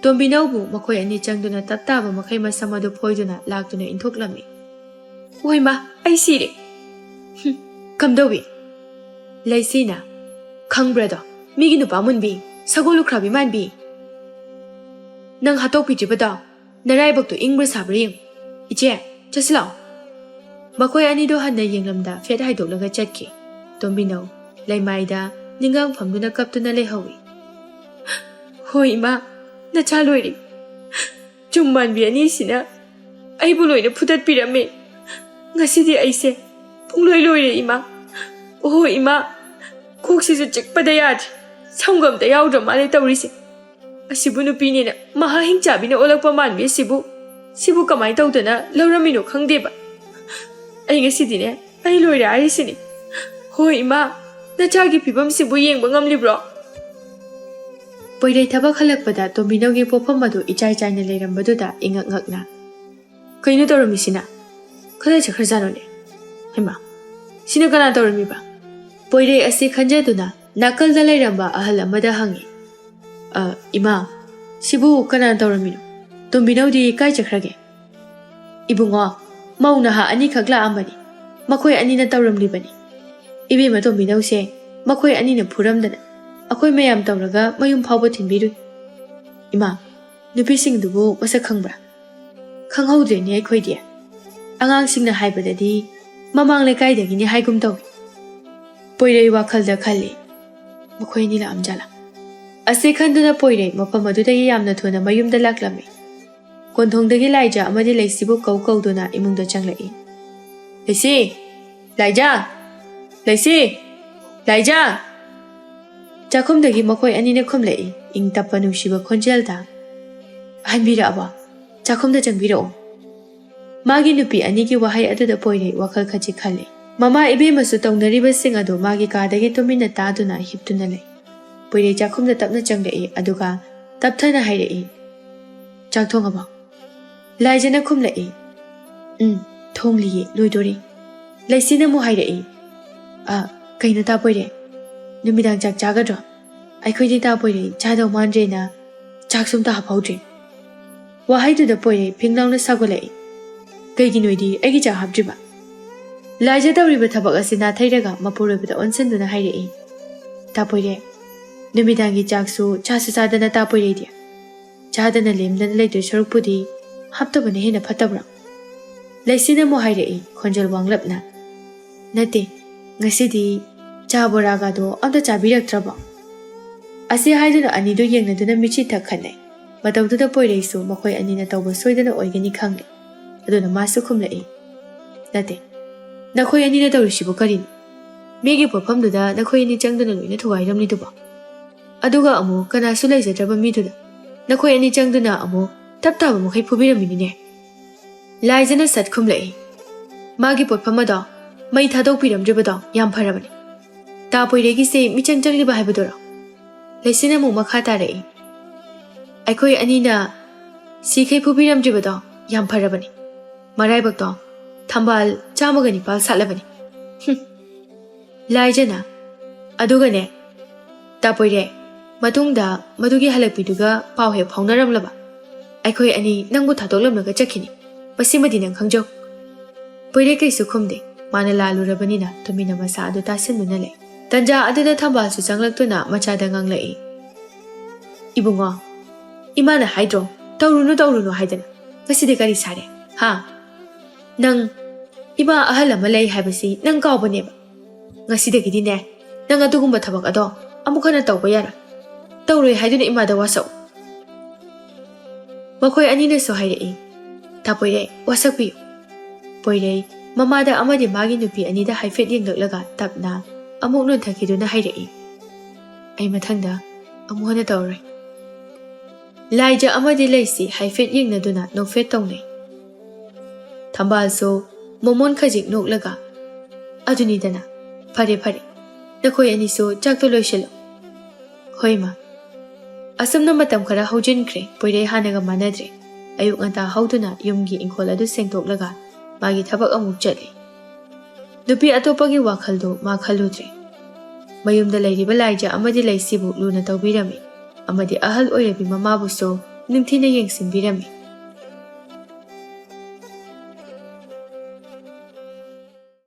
ꯇꯣꯝꯕꯤꯅꯧꯕꯨ ꯃꯈꯣꯏ ꯑꯅꯤ ꯆꯪꯗꯨꯅ ꯇꯞ ꯇꯥꯕ ꯃꯈꯩ ꯃꯁꯝ ꯑꯗꯨ ꯐꯣꯏꯗꯨꯅ ꯂꯥꯛꯇꯨꯅ ꯏꯟꯊꯣꯛꯂꯝꯃꯤ꯫ "ꯑꯣꯏꯃꯥ, ꯑꯩ ꯁꯤꯔꯦ!" "ꯍꯨꯝ, ꯀꯝꯗꯧꯏ?" ꯂꯩꯁꯤꯅ, "ꯈꯪꯕ꯭ꯔꯥꯗꯣ, ꯃꯤꯒꯤ ꯅꯨꯄꯥ ꯃꯨꯟꯕꯤ, ꯁꯒꯣꯜ ꯂꯨꯈ꯭ꯔꯥꯕꯤ ꯃꯥꯟꯕꯤ! ꯅꯪ ꯍꯥꯠꯇꯣꯛꯄꯤꯗ꯭ꯔꯤꯕꯗꯣ, ꯅꯔꯥꯏꯕꯛꯇꯣ ꯏꯪꯕ꯭ꯔꯥ ꯁꯥꯕ꯭ꯔꯥ ꯌꯦꯡꯉꯨ꯫ ꯏꯆꯦ, ꯆꯠꯁꯤ ꯂꯥꯛꯑꯣ꯫" ꯃꯈꯣꯏ ꯑꯅꯤꯗꯣ ꯍꯟꯅ ꯌꯦꯡꯂꯝꯗ ꯐꯦꯠ ꯍꯥꯏꯗꯣꯛꯂꯒ ꯆꯠꯈꯤ꯫ ꯇꯣꯝꯕꯤꯅꯧ ꯂꯩꯃꯥꯏꯗ ꯅꯤꯡꯒꯥꯡ ꯐꯝꯗꯨꯅ ꯀꯞꯇꯨꯅ ꯂꯩꯍꯧꯏ꯫ "ꯍꯣꯏ ꯏꯃꯥ, ꯅꯆꯥ ꯂꯣꯏꯔꯦ꯫ ꯆꯨꯝ ꯃꯥꯟꯕꯤ ꯑꯅꯤꯁꯤꯅ ꯑꯩꯕꯨ ꯂꯣꯏꯅ ꯐꯨꯗꯠꯄꯤꯔꯝꯃꯦ꯫ ꯉꯁꯤꯗꯤ ꯑꯩꯁꯦ ꯄꯨꯡꯂꯣꯏ ꯂꯣꯏꯔꯦ ꯏꯃꯥ꯫ ꯑꯣꯍꯣ ꯏꯃꯥ, ꯀꯣꯛꯁꯤꯁꯨ ꯆꯤꯛꯄꯗ ꯌꯥꯗ꯭ꯔꯦ꯫ ꯁꯝꯒ ꯑꯝꯇ ꯌꯥꯎꯗ꯭ꯔ ꯃꯥꯜꯂꯦ ꯇꯧꯔꯤꯁꯦ꯫ ꯑꯁꯤꯕꯨ ꯅꯨꯄꯤꯅꯦꯅ ꯃꯍꯥ ꯍꯤꯡꯆꯥꯕꯤꯅ ꯑꯣꯜꯂꯛꯄ ꯃꯥꯟꯕꯤ ꯑꯁꯤꯕꯨ, ꯁꯤꯕꯨ ꯀꯃꯥꯏꯅ ꯇꯧꯗꯅ ꯂꯧꯔꯝꯃꯤꯅꯣ ꯈꯪꯗꯦꯕ꯫ ꯑꯩ ꯉꯁꯤꯗꯤꯅꯦ, ꯑꯩ ꯂꯣꯏꯔꯦ ꯍꯥꯏꯔꯤꯁꯤꯅꯤ꯫ ꯍꯣꯏ ꯏꯃꯥ, ꯅꯆꯥꯒꯤ ꯐꯤꯕꯝꯁꯤꯕꯨ ꯌꯦꯡꯕ ꯉꯝꯂꯤꯕ꯭ꯔꯣ?" ꯄꯣꯏꯔꯩ ꯊꯕꯛ ꯍꯜꯂꯛꯄꯗ ꯇꯣꯝꯕꯤꯅꯧꯒꯤ ꯄꯣꯠꯐꯝ ꯑꯗꯨ ꯏꯆꯥꯏ ꯆꯥꯏꯅ ꯂꯩꯔꯝꯕꯗꯨꯗ ꯏꯉꯛ ꯉꯛꯅ, "ꯀꯩꯅꯣ ꯇꯧꯔꯝꯃꯤꯁꯤꯅ? ꯀꯗꯥꯏ ꯆꯠꯈ꯭ꯔꯖꯥꯠꯅꯣꯅꯦ? ꯍꯩꯃꯥ, ꯁꯤꯅ ꯀꯅꯥ ꯇꯧꯔꯝꯃꯤꯕ?" ꯄꯣꯏꯔꯩ ꯑꯁꯤ ꯈꯟꯖꯗꯨꯅ ꯅꯥꯀꯜꯗ ꯂꯩꯔꯝꯕ ꯑꯍꯜ ꯑꯃꯗ ꯍꯪꯉꯤ꯫ "ꯑ, ꯏꯃꯥ, ꯁꯤꯕꯨ ꯀꯅꯥꯅ ꯇꯧꯔꯝꯃꯤꯅꯣ? ꯇꯣꯝꯕꯤꯅꯧꯗꯤ ꯀꯥꯏ ꯆꯠꯈ꯭ꯔꯒꯦ?" "ꯏꯕꯨꯡꯉꯣ, ꯃꯧ ꯅꯍꯥ ꯑꯅꯤꯈꯛ ꯂꯥꯛꯑꯝꯕꯅꯤ꯫ ꯃꯈꯣꯏ ꯑꯅꯤꯅ ꯇꯧꯔꯝꯂꯤꯕꯅꯤ꯫ ꯏꯕꯦꯝꯃ ꯇꯣꯝꯕꯤꯅꯧꯁꯦ ꯃꯈꯣꯏ ꯑꯅꯤꯅ ꯐꯨꯔꯝꯗꯅ ꯑꯩꯈꯣꯏ ꯃꯌꯥꯝ ꯇꯧꯔꯒ ꯃꯌꯨꯝ ꯐꯥꯎꯕ ꯊꯤꯟꯕꯤꯔꯨꯏ꯫ ꯏꯃꯥ, ꯅꯨꯄꯤꯁꯤꯡꯗꯨꯕꯨ ꯃꯁꯛ ꯈꯪꯕ꯭ꯔꯥ?" "ꯈꯪꯍꯧꯗ꯭ꯔꯦꯅꯦ ꯑꯩꯈꯣꯏꯗꯤ꯫ ꯑꯉꯥꯡꯁꯤꯡꯅ ꯍꯥꯏꯕꯗꯗꯤ ꯃꯃꯥꯡ ꯂꯩꯀꯥꯏꯗꯒꯤꯅꯤ ꯍꯥꯏꯒꯨꯝ ꯇꯧꯏ꯫" ꯄꯣꯏꯔꯩ ꯋꯥꯈꯜꯗ ꯈꯜꯂꯤ, "ꯃꯈꯣꯏ ꯑꯅꯤ ꯂꯥꯛꯑꯝꯖꯥꯠꯂꯥ?" ꯑꯁꯤ ꯈꯟꯗꯨꯅ ꯄꯣꯏꯔꯩ ꯃꯐꯝ ꯑꯗꯨꯗꯒꯤ ꯌꯥꯝꯅ ꯊꯨꯅ ꯃꯌꯨꯝꯗ ꯂꯥꯛꯂꯝꯃꯤ꯫ ꯀꯣꯟꯊꯣꯡꯗꯒꯤ ꯂꯥꯏꯖꯥ ꯑꯃꯗꯤ ꯂꯩꯁꯤꯕꯨ ꯀꯧ ꯀꯧꯗꯨꯅ ꯏꯃꯨꯡꯗ ꯆꯪꯂꯛꯏ꯫ "ꯂꯩꯁꯤ! ꯂꯥꯏꯖꯥ! ꯂꯩꯁꯤ! ꯂꯥꯏꯖꯥ!" ꯆꯥꯛꯈꯨꯝꯗꯒꯤ ꯃꯈꯣꯏ ꯑꯅꯤꯅ ꯈꯨꯝꯂꯛꯏ, ꯏꯪ ꯇꯞꯄ ꯅꯨꯡꯁꯤꯕ ꯈꯣꯟꯖꯦꯜꯗ꯫ "ꯍꯟꯕꯤꯔꯛꯑꯕꯣ? ꯆꯥꯛꯈꯨꯝꯗ ꯆꯪꯕꯤꯔꯛꯑꯣ꯫" ꯃꯥꯒꯤ ꯅꯨꯄꯤ ꯑꯅꯤꯒꯤ ꯋꯥꯍꯩ ꯑꯗꯨꯗ ꯄꯣꯏꯔꯩ ꯋꯥꯈꯜ ꯈꯖꯤꯛ ꯈꯜꯂꯤ꯫ ꯃꯃꯥ ꯏꯕꯦꯝꯃꯁꯨ ꯇꯧꯅꯔꯤꯕꯁꯤꯡ ꯑꯗꯨ ꯃꯥꯒꯤ ꯀꯥꯗꯒꯤ ꯇꯨꯃꯤꯟꯅ ꯇꯥꯗꯨꯅ ꯍꯤꯞꯇꯨꯅ ꯂꯩ꯫ ꯄꯣꯏꯔꯩ ꯆꯥꯛꯈꯨꯝꯗ ꯇꯞꯅ ꯆꯪꯂꯛꯏ, ꯑꯗꯨꯒ ꯇꯞꯊꯅ ꯍꯥꯏꯔꯛꯏ, "ꯆꯥꯛ ꯊꯣꯡꯉꯕꯣ?" ꯂꯥꯏꯖꯅ ꯈꯨꯝꯂꯛꯏ, "ꯎꯝ, ꯊꯣꯡꯂꯤꯌꯦ, ꯂꯣꯏꯗꯣꯔꯦ꯫" ꯂꯩꯁꯤꯅ ꯑꯃꯨꯛ ꯍꯥꯏꯔꯛꯏ, "ꯑ, ꯀꯩꯅꯣ ꯇꯥ ꯄꯣꯏꯔꯩ? ꯅꯨꯃꯤꯗꯥꯡ ꯆꯥꯛ ꯆꯥꯒꯗ꯭ꯔꯣ? ꯑꯩꯈꯣꯏꯗꯤ ꯇꯥ ꯄꯣꯏꯔꯩ ꯆꯥꯗꯧ ꯃꯥꯟꯗ꯭ꯔꯦꯅ ꯆꯥꯛꯁꯨ ꯑꯝꯇ ꯍꯥꯞꯍꯧꯗ꯭ꯔꯦ꯫" ꯋꯥꯍꯩꯗꯨꯗ ꯄꯣꯏꯔꯩ ꯐꯤꯡ ꯂꯥꯎꯅ ꯁꯥꯎꯒꯠꯂꯛꯏ, "ꯀꯩꯒꯤꯅꯣꯏꯗꯤ ꯑꯩꯒꯤ ꯆꯥꯛ ꯍꯥꯞꯇ꯭ꯔꯤꯕ?" ꯂꯥꯏꯖ ꯇꯧꯔꯤꯕ ꯊꯕꯛ ꯑꯁꯤ ꯅꯥꯊꯩꯔꯒ ꯃꯄꯨꯔꯣꯏꯕꯗ ꯑꯣꯟꯁꯤꯟꯗꯨꯅ ꯍꯥꯏꯔꯛꯏ, "ꯇꯥ ꯄꯣꯏꯔꯩ, ꯅꯨꯃꯤꯗꯥꯡꯒꯤ ꯆꯥꯛꯁꯨ ꯆꯥꯁꯨ ꯆꯥꯗꯅ ꯇꯥ ꯄꯣꯏꯔꯩꯗꯤ ꯆꯥꯗꯅ ꯂꯦꯝꯗꯅ ꯂꯩꯗꯣꯏ ꯁꯔꯨꯛꯄꯨꯗꯤ ꯍꯥꯞꯇꯕꯅ ꯍꯦꯟꯅ ꯐꯠꯇꯕ꯭ꯔꯣ?" ꯂꯩꯁꯤꯅ ꯑꯃꯨꯛ ꯍꯥꯏꯔꯛꯏ, ꯈꯣꯟꯖꯦꯜ ꯋꯥꯡꯂꯞꯅ, "ꯅꯠꯇꯦ, ꯉꯁꯤꯗꯤ ꯆꯥ ꯕꯣꯔꯥꯒꯗꯣ ꯑꯝꯇ ꯆꯥꯕꯤꯔꯛꯇ꯭ꯔꯕꯣ?" ꯑꯁꯤ ꯍꯥꯏꯗꯨꯅ ꯑꯅꯤꯗꯨ ꯌꯦꯡꯅꯗꯨꯅ ꯃꯤꯠꯁꯤ ꯊꯛ ꯈꯟꯅꯩ꯫ ꯃꯇꯧꯗꯨꯗ ꯄꯣꯏꯔꯩꯁꯨ ꯃꯈꯣꯏ ꯑꯅꯤꯅ ꯇꯧꯕ ꯁꯣꯏꯗꯅ ꯑꯣꯏꯒꯅꯤ ꯈꯪꯂꯦ꯫ ꯑꯗꯨꯅ ꯃꯥꯁꯨ ꯈꯨꯝꯂꯛꯏ, "ꯅꯠꯇꯦ, ꯅꯈꯣꯏ ꯑꯅꯤꯅ ꯇꯧꯔꯤꯁꯤꯕꯨ ꯀꯔꯤꯅꯣ? ꯃꯤꯒꯤ ꯄꯣꯠꯐꯝꯗꯨꯗ ꯅꯈꯣꯏ ꯑꯅꯤ ꯆꯪꯗꯨꯅ ꯂꯣꯏꯅ ꯊꯨꯒꯥꯏꯔꯝꯂꯤꯗꯨꯕꯣ? ꯑꯗꯨꯒ ꯑꯃꯨꯛ ꯀꯅꯥꯁꯨ ꯂꯩꯖꯗ꯭ꯔꯕ ꯃꯤꯗꯨꯗ ꯅꯈꯣꯏ ꯑꯅꯤ ꯆꯪꯗꯨꯅ ꯑꯃꯨꯛ ꯇꯞ ꯇꯥꯕ ꯃꯈꯩ ꯐꯨꯕꯤꯔꯝꯃꯤꯅꯤꯅꯦ꯫" ꯂꯥꯏꯖꯅ ꯁꯠ ꯈꯨꯝꯂꯛꯏ, "ꯃꯥꯒꯤ ꯄꯣꯠꯐꯝ ꯑꯗꯣ ꯃꯩ ꯊꯥꯗꯣꯛꯄꯤꯔꯝꯗ꯭ꯔꯤꯕꯗꯣ ꯌꯥꯝ ꯐꯔꯕꯅꯤ꯫ ꯇꯥ ꯄꯣꯏꯔꯩꯒꯤꯁꯦ ꯃꯤꯆꯪ ꯆꯪꯂꯤꯕ ꯍꯥꯏꯕꯗꯨꯔꯣ?" ꯂꯩꯁꯤꯅ ꯑꯃꯨꯛ ꯃꯈꯥ ꯇꯥꯔꯛꯏ, "ꯑꯩꯈꯣꯏ ꯑꯅꯤꯅ ꯁꯤꯈꯩ ꯐꯨꯕꯤꯔꯝꯗ꯭ꯔꯤꯕꯗꯣ ꯌꯥꯝ ꯐꯔꯕꯅꯤ꯫ ꯃꯔꯥꯏꯕꯛꯇꯣ ꯊꯝꯕꯥꯜ ꯆꯥꯝꯃꯒ ꯅꯤꯄꯥꯜ ꯁꯥꯠꯂꯕꯅꯤ꯫" ꯍꯨꯝ꯫ ꯂꯥꯏꯖꯅ, "ꯑꯗꯨꯒꯅꯦ, ꯇꯥ ꯄꯣꯏꯔꯩ, ꯃꯇꯨꯡꯗ ꯃꯗꯨꯒꯤ ꯍꯜꯂꯛꯄꯤꯗꯨꯒ ꯄꯥꯎ ꯍꯦꯛ ꯐꯥꯎꯅꯔꯝꯂꯕ, ꯑꯩꯈꯣꯏ ꯑꯅꯤ ꯅꯪꯕꯨ ꯊꯥꯗꯣꯛꯂꯝꯂꯒ ꯆꯠꯈꯤꯅꯤ꯫ ꯃꯁꯤꯃꯗꯤ ꯅꯪ ꯈꯪꯖꯧ꯫" ꯄꯣꯏꯔꯩ ꯀꯩꯁꯨ ꯈꯨꯝꯗꯦ꯫ ꯃꯥꯅ ꯂꯥꯜꯂꯨꯔꯕꯅꯤꯅ ꯇꯨꯃꯤꯟꯅ ꯃꯁꯥ ꯑꯗꯨ ꯇꯥꯁꯤꯟꯗꯨꯅ ꯂꯩ꯫ ꯇꯟꯖꯥ ꯑꯗꯨꯗ ꯊꯝꯕꯥꯜꯁꯨ ꯆꯪꯂꯛꯇꯨꯅ ꯃꯆꯥꯗ ꯉꯥꯡꯂꯛꯏ, "ꯏꯕꯨꯡꯉꯣ, ꯏꯃꯥꯅ ꯍꯥꯏꯗ꯭ꯔꯣ, ꯇꯧꯔꯨꯅꯨ, ꯇꯧꯔꯨꯅꯨ ꯍꯥꯏꯗꯅ? ꯉꯁꯤꯗꯤ ꯀꯔꯤ ꯁꯥꯔꯦ, ꯍꯥ? ꯅꯪ ꯏꯃꯥ ꯑꯍꯜ ꯑꯃ ꯂꯩ ꯍꯥꯏꯕꯁꯤ ꯅꯪ ꯀꯥꯎꯕꯅꯦꯕ꯫ ꯉꯁꯤꯗꯒꯤꯗꯤꯅꯦ, ꯅꯪ ꯑꯗꯨꯒꯨꯝꯕ ꯊꯕꯛ ꯑꯗꯣ ꯑꯃꯨꯛ ꯍꯟꯅ ꯇꯧꯕ ꯌꯥꯔꯣꯏ꯫ ꯇꯧꯔꯣꯏ ꯍꯥꯏꯗꯨꯅ ꯏꯃꯥꯗ ꯋꯥꯁꯛꯎ꯫" ꯃꯈꯣꯏ ꯑꯅꯤꯅꯁꯨ ꯍꯥꯏꯔꯛꯏ, "ꯇꯥ ꯄꯣꯏꯔꯩ, ꯋꯥꯁꯛꯄꯤꯌꯨ꯫" ꯄꯣꯏꯔꯩ ꯃꯃꯥꯗ ꯑꯃꯗꯤ ꯃꯥꯒꯤ ꯅꯨꯄꯤ ꯑꯅꯤꯗ ꯍꯥꯏꯐꯦꯠ ꯌꯦꯡꯂꯛꯂꯒ ꯇꯞꯅ ꯑꯃꯨꯛ ꯅꯣꯟꯊꯈꯤꯗꯨꯅ ꯍꯥꯏꯔꯛꯏ, "ꯑꯩ ꯃꯊꯪꯗ ꯑꯃꯨꯛ ꯍꯟꯅ ꯇꯧꯔꯔꯣꯏ"꯫ ꯂꯥꯏꯖ ꯑꯃꯗꯤ ꯂꯩꯁꯤ ꯍꯥꯏꯐꯦꯠ ꯌꯦꯡꯅꯗꯨꯅ ꯅꯣꯛꯐꯦꯠ ꯇꯧꯅꯩ꯫ ꯊꯝꯕꯥꯜꯁꯨ ꯃꯣꯃꯣꯟ ꯈꯖꯤꯛ ꯅꯣꯛꯂꯒ, "ꯑꯗꯨꯅꯤꯗꯅ, ꯐꯔꯦ ꯐꯔꯦ, ꯅꯈꯣꯏ ꯑꯅꯤꯁꯨ ꯆꯥꯛꯇꯣ ꯂꯣꯏꯁꯤꯜꯂꯣ"꯫ "ꯍꯣꯏ ꯃꯥ"꯫ ꯑꯁꯨꯝꯅ ꯃꯇꯝ ꯈꯔ ꯍꯧꯖꯤꯟꯈ꯭ꯔꯦ꯫ ꯄꯣꯏꯔꯩ ꯍꯥꯟꯅꯒ ꯃꯥꯟꯅꯗ꯭ꯔꯦ꯫ ꯑꯌꯨꯛ ꯉꯟꯇꯥ ꯍꯧꯗꯨꯅ ꯌꯨꯝꯒꯤ ꯏꯪꯈꯣꯜ ꯑꯗꯨ ꯁꯦꯡꯗꯣꯛꯂꯒ ꯃꯥꯒꯤ ꯊꯕꯛ ꯑꯃꯨꯛ ꯆꯠꯂꯤ꯫ ꯅꯨꯄꯤ ꯑꯇꯣꯞꯄꯒꯤ ꯋꯥꯈꯜꯗꯨ ꯃꯥ ꯈꯜꯂꯨꯗ꯭ꯔꯦ꯫ ꯃꯌꯨꯝꯗ ꯂꯩꯔꯤꯕ ꯂꯥꯏꯖ ꯑꯃꯗꯤ ꯂꯩꯁꯤꯕꯨ ꯂꯨꯅ ꯇꯧꯕꯤꯔꯝꯃꯤ, ꯑꯃꯗꯤ ꯑꯍꯜ ꯑꯣꯏꯔꯕꯤ ꯃꯃꯥꯕꯨꯁꯨ ꯅꯤꯡꯊꯤꯅ ꯌꯦꯡꯁꯤꯟꯕꯤꯔꯝꯃꯤ꯫